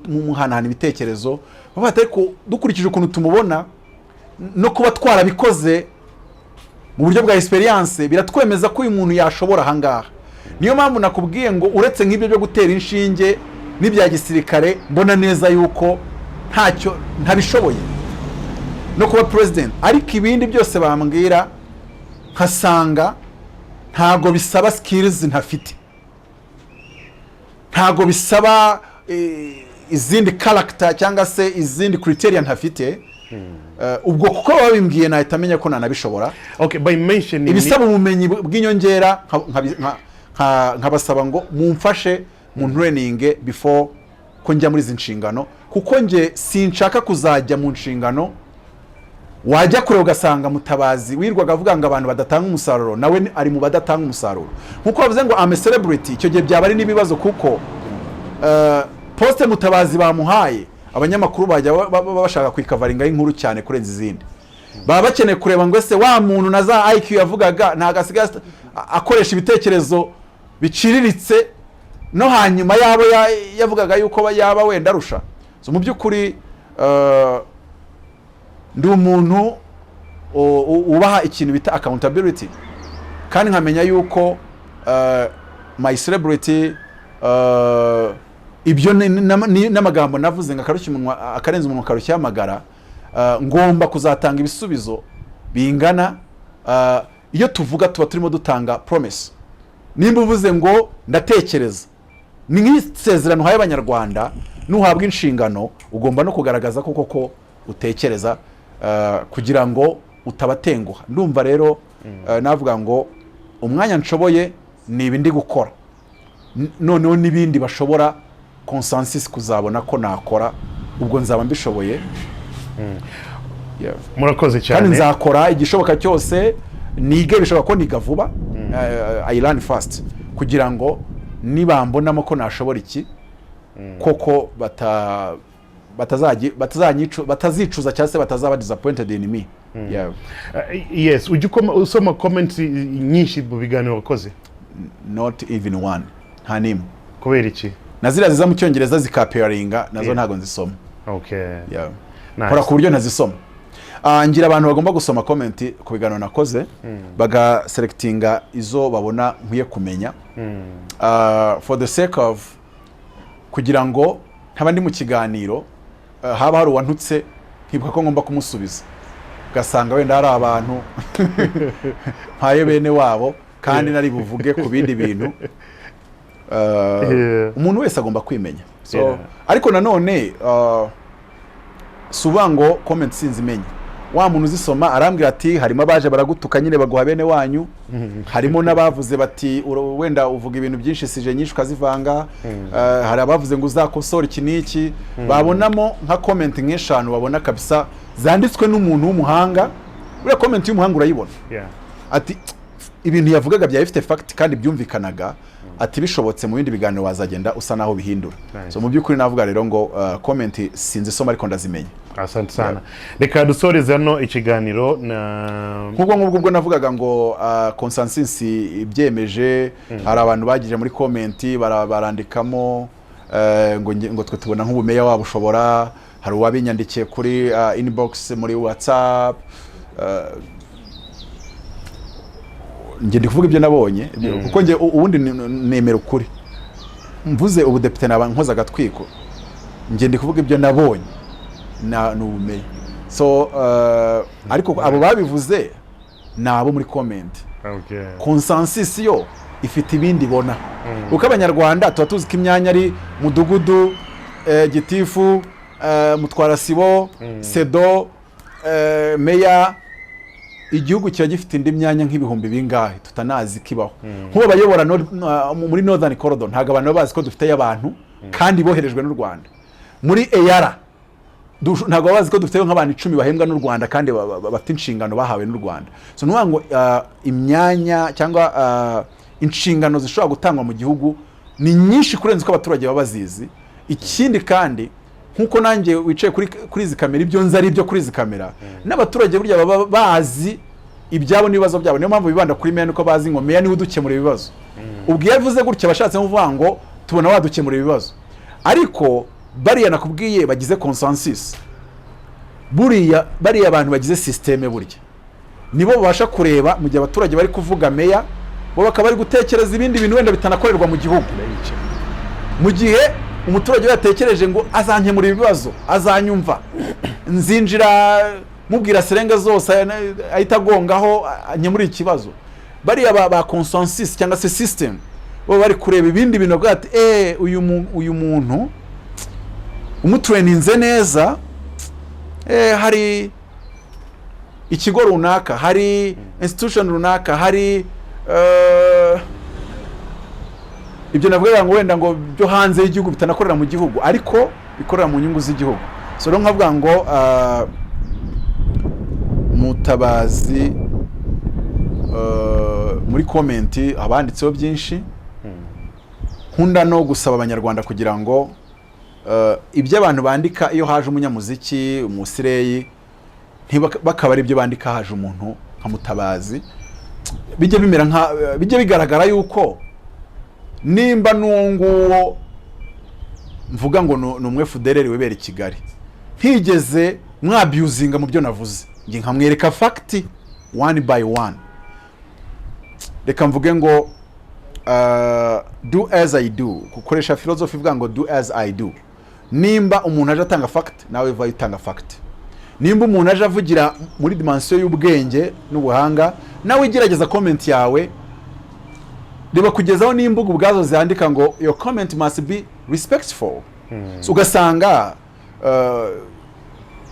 Speaker 1: muhanahana ibitekerezo, bavuga ati ariko dukurikije ukuntu tumubona no kuba twarabikoze mu buryo bwa experience, biratwemeza ko uyu muntu yashobora ahangaha. Niyo mpamvu nakubwiye ngo uretse nk'ibyo byo gutera inshinge n'ibya gisirikare mbona neza yuko ntacyo ntabishoboye, no kuba president, ariko ibindi byose bambwira nkasanga ntago bisaba skills ntafite, ntago bisaba izindi character cyangwa se izindi criteria ntafite. Ubwo kuko babimbwiye, nahita amenya ko nanabishobora.
Speaker 2: Okay, by mentioning
Speaker 1: Ibisaba ubumenyi bw'inyongera, nkabasaba ngo mumfashe mu training before ko njya muri izi nshingano, kuko njye sinshaka kuzajya mu nshingano wajya kure ugasanga Mutabazi wirwaga avuga ngo abantu badatanga umusaruro, nawe ari mu badatanga umusaruro. Nkuko bavuze ngo I'm a celebrity, icyo gihe byaba ari n'ibibazo, kuko poste Mutabazi bamuhaye, abanyamakuru bajya bashaka kwikavaringaho inkuru cyane kurenza izindi. Baba bakeneye kureba ngo ese wa muntu na za IQ yavugaga ntabwo asigaye akoresha ibitekerezo biciriritse, no hanyuma yabo yavugaga yuko yaba wenda arusha. So mu by'ukuri ndi umuntu wubaha ikintu bita accountability, kandi nkamenya yuko my celebrity, ibyo n'amagambo navuze ngo akarushya umunwa, akarenza umunwa akarushya amagara, ngomba kuzatanga ibisubizo bingana. Iyo tuvuga tuba turimo dutanga promise. Nimba uvuze ngo ndatekereza, ni nk'isezerano uhaye Abanyarwanda. Nuhabwa inshingano, ugomba no kugaragaza ko koko utekereza, kugira ngo utabatenguha. Ndumva rero navuga ngo umwanya nshoboye ni ibi ndi gukora. Noneho n'ibindi bashobora consensus kuzabona ko nakora, ubwo nzaba mbishoboye. Yeah.
Speaker 2: Murakoze cyane.
Speaker 1: Kandi nzakora igishoboka cyose nige, bishoboka ko niga vuba. I learn fast, kugira ngo nibambonamo ko nashobora iki koko, batazicuza cyangwa se batazaba disappointed in me. Yeah.
Speaker 2: Yes, ujya usoma comments nyinshi mu biganiro wakoze?
Speaker 1: Not even one, nta n'imwe.
Speaker 2: Kubera iki?
Speaker 1: Na ziriya ziza mu Cyongereza zikapeyaringa nazo ntabwo nzisoma. Yeah.
Speaker 2: Nice.
Speaker 1: Nkora ku buryo ntazisoma. Ngira abantu bagomba gusoma comment ku biganiro nakoze, bagaselectinga izo babona nkwiye kumenya. For the sake of kugira ngo ntaba ndi mu kiganiro, haba hari uwantutse nkibuka ko ngomba kumusubiza, ugasanga wenda hari abantu mpaye bene wabo kandi nari buvuge ku bindi bintu. Umuntu wese agomba kwimenya. So ariko nanone si uvuga ngo comment sinzimenye. Wa muntu uzisoma arambwira ati harimo abaje baragutuka nyine, baguha bene wanyu, harimo n'abavuze bati wenda uvuga ibintu byinshi, sujet nyinshi ukazivanga. Hari abavuze ngo uzakosora iki n'iki. Babonamo nka comment nk'eshanu babona kabisa zanditswe n'umuntu w'umuhanga. Buriya comment y'umuhanga urayibona. Ati ibintu yavugaga byari bifite fact kandi byumvikanaga, ati bishobotse mu bindi biganiro wazagenda usa naho bihindura.
Speaker 2: Nice.
Speaker 1: So mu by'ukuri navuga rero ngo comment sinzisoma, ariko ndazimenya.
Speaker 2: Asante sana. Reka dusoreze hano ikiganiro na
Speaker 1: Nk'ubwo ngubwo ubwo navugaga ngo consensus ibyemeje, hari abantu bagije muri comment barandikamo ngo ngo twe tubona nk'ubumeya wabo ushobora. Hari uwabinyandikiye kuri inbox muri WhatsApp. Njye ndi kuvuga ibyo nabonye, kuko njye ubundi nemera ukuri. Mvuze ubudepite naba nkoze agatwiko. Njye ndi kuvuga ibyo nabonye ni ubumenyi. So ariko abo babivuze ni abo muri comment. Consensus yo ifite ibindi ibona, kuko Abanyarwanda tuba tuzi ko imyanya ari mudugudu, gitifu, mutwarasibo, sedo, meya. Igihugu kiba gifite indi myanya nk'ibihumbi bingahe tutanazi ko ibaho, nk'ubu abayobora muri Northern Corridor, ntabwo abantu baba bazi ko dufiteyo abantu kandi boherejwe n'u Rwanda. Muri EAR ntabwo baba bazi ko dufiteyo nk'abantu 10 bahembwa n'u Rwanda kandi bafite inshingano bahawe n'u Rwanda. So ni ukuvuga ngo imyanya cyangwa inshingano zishobora gutangwa mu gihugu ni nyinshi kurenza uko abaturage baba bazizi. Ikindi kandi, nk'uko nanjye wicaye kuri izi kamera, ibyo nzi ari ibyo kuri izi kamera, n'abaturage burya baba bazi ibyabo n'ibibazo byabo. Niyo mpamvu bibanda kuri meya, nuko bazi ngo meya niwe udukemura ibibazo. Ubwo iyo avuze gutya, abashatse kuvuga ngo tubona wadukemura ibibazo. Ariko bariya nakubwiye bagize consensus, buriya bariya abantu bagize système, burya nibo babasha kureba mu gihe abaturage bari kuvuga meya, bo bakaba bari gutekereza ibindi bintu wenda bitanakorerwa mu gihugu. Mu gihe umuturage we yatekereje ngo azankemura ibibazo, azanyumva, nzinjira mubwira serenge zose ahita agongaho ankemura ikibazo, bariya ba consensus cyangwa se system bo bari kureba ibindi bintu, bavuga ati uyu muntu umutureninze neza. Hari ikigo runaka, hari institution runaka, hari ibyo navugaga ngo wenda ngo byo hanze y'igihugu, bitanakorera mu gihugu ariko bikorera mu nyungu z'igihugu. So rero nkavuga ngo Mutabazi, muri comment abanditseho byinshi. Nkunda no gusaba Abanyarwanda kugira ngo ibyo abantu bandika iyo haje umunyamuziki, umusireyi, bakaba ari ibyo bandika haje umuntu nka Mutabazi, bijye bimera nka bijye bigaragara yuko nimba n'uwo nguwo mvuga ngo ni umwe FDLR wibera i Kigali, ntigeze mwabyuzinga mu byo navuze, njye nkamwereka fact one by one. Reka mvuge ngo do as I do, gukoresha philosophy ivuga ngo "do as I do". Nimba umuntu aje atanga fact, nawe vayo utanga fact. Nimba umuntu aje avugira muri dimension y'ubwenge n'ubuhanga, nawe igerageza comment yawe. Reba kugezaho n'imbuga ubwazo zandika ngo "Your comment must be respectful." So, ugasanga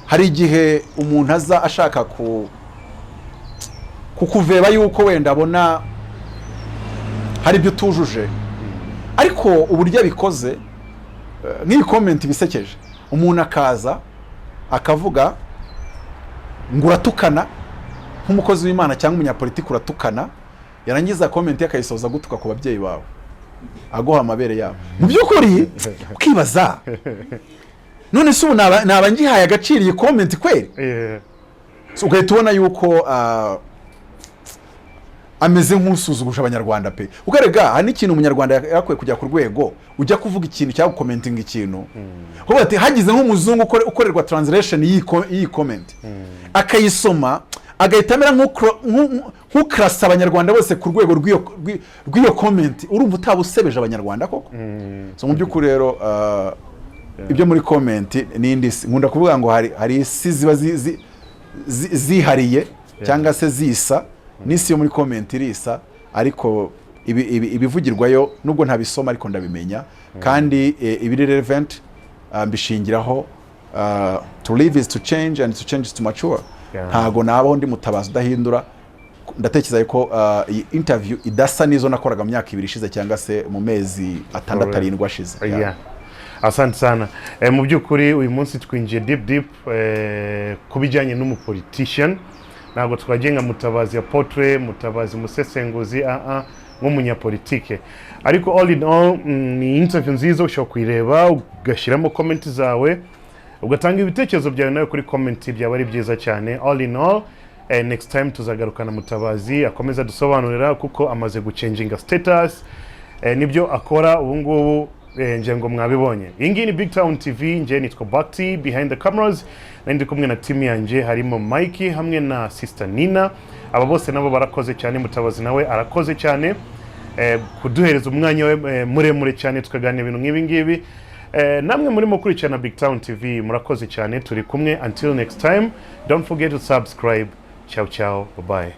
Speaker 1: hari igihe umuntu aza ashaka kukuveba yuko wenda abona hari ibyo utujuje, ariko uburyo abikoze, nk'iyi comment bisekeje, umuntu akaza akavuga ngo uratukana nk'umukozi w'Imana cyangwa umunyapolitiki, uratukana, yarangiza comment ye akayisoza gutuka ku babyeyi bawe, aguha amabere yabo. Mu by'ukuri ukibaza, none se ubu naba ngihaye agaciro iyi comment kweri? So, ugahita ubona yuko ameze nk'usuzuguje Abanyarwanda pe. Ukarega hari n'ikintu Umunyarwanda yakwiye kujya ku rwego ujya kuvuga ikintu cyangwa gukomentinga ikintu, kuvuga ati hagize nk'umuzungu ukorerwa translation y'iyi comment, akayisoma, agahita amera nk'ukarasa Abanyarwanda bose ku rwego rw'iyo comment, urumva utaba usebeje Abanyarwanda koko? So mu by'ukuri rero, ibyo muri comment n'indi si, nkunda kuvuga ngo hari isi ziba zihariye cyangwa se zisa n'isi yo muri comment irisa, ariko ibivugirwayo nubwo ntabisoma ariko ndabimenya, kandi ibiri relevant mbishingiraho. To live is to change and to change is to mature. Ntago nabaho ndi Mutabazi udahindura. Ndatekereza ko iyi interview idasa n'izo nakoraga mu myaka 2 ishize cyangwa se mu mezi 6, 7 ashize.
Speaker 2: Yeah. Asante sana. Mu by'ukuri uyu munsi twinjiye deep deep ku bijyanye n'umupolitician. Ntabwo twagiye nka Mutabazi apôtre, Mutabazi umusesenguzi, aa nk'umunyapolitike. Ariko all in all, ni interview nziza, ushobora kuyireba ugashyiramo comment zawe, ugatanga ibitekerezo byawe nawe kuri comment, byaba ari byiza cyane. All in all, next time tuzagarukana Mutabazi akomeza adusobanurira, kuko amaze gucenginga status, nibyo akora ubu ngubu. Ngira ngo mwabibonye. Iyi ngiyi ni Big Town TV, njye nitwa Bakti. Behind the cameras nari ndi kumwe na team yanjye, harimo Mike hamwe na Sister Nina. Aba bose nabo barakoze cyane. Mutabazi nawe arakoze cyane kuduhereza umwanya we muremure cyane tukaganira ibintu nk'ibi ngibi. Namwe murimo gukurikirana Big Town TV, murakoze cyane. Turi kumwe until next time. Don't forget to subscribe. Ciao ciao, bye bye.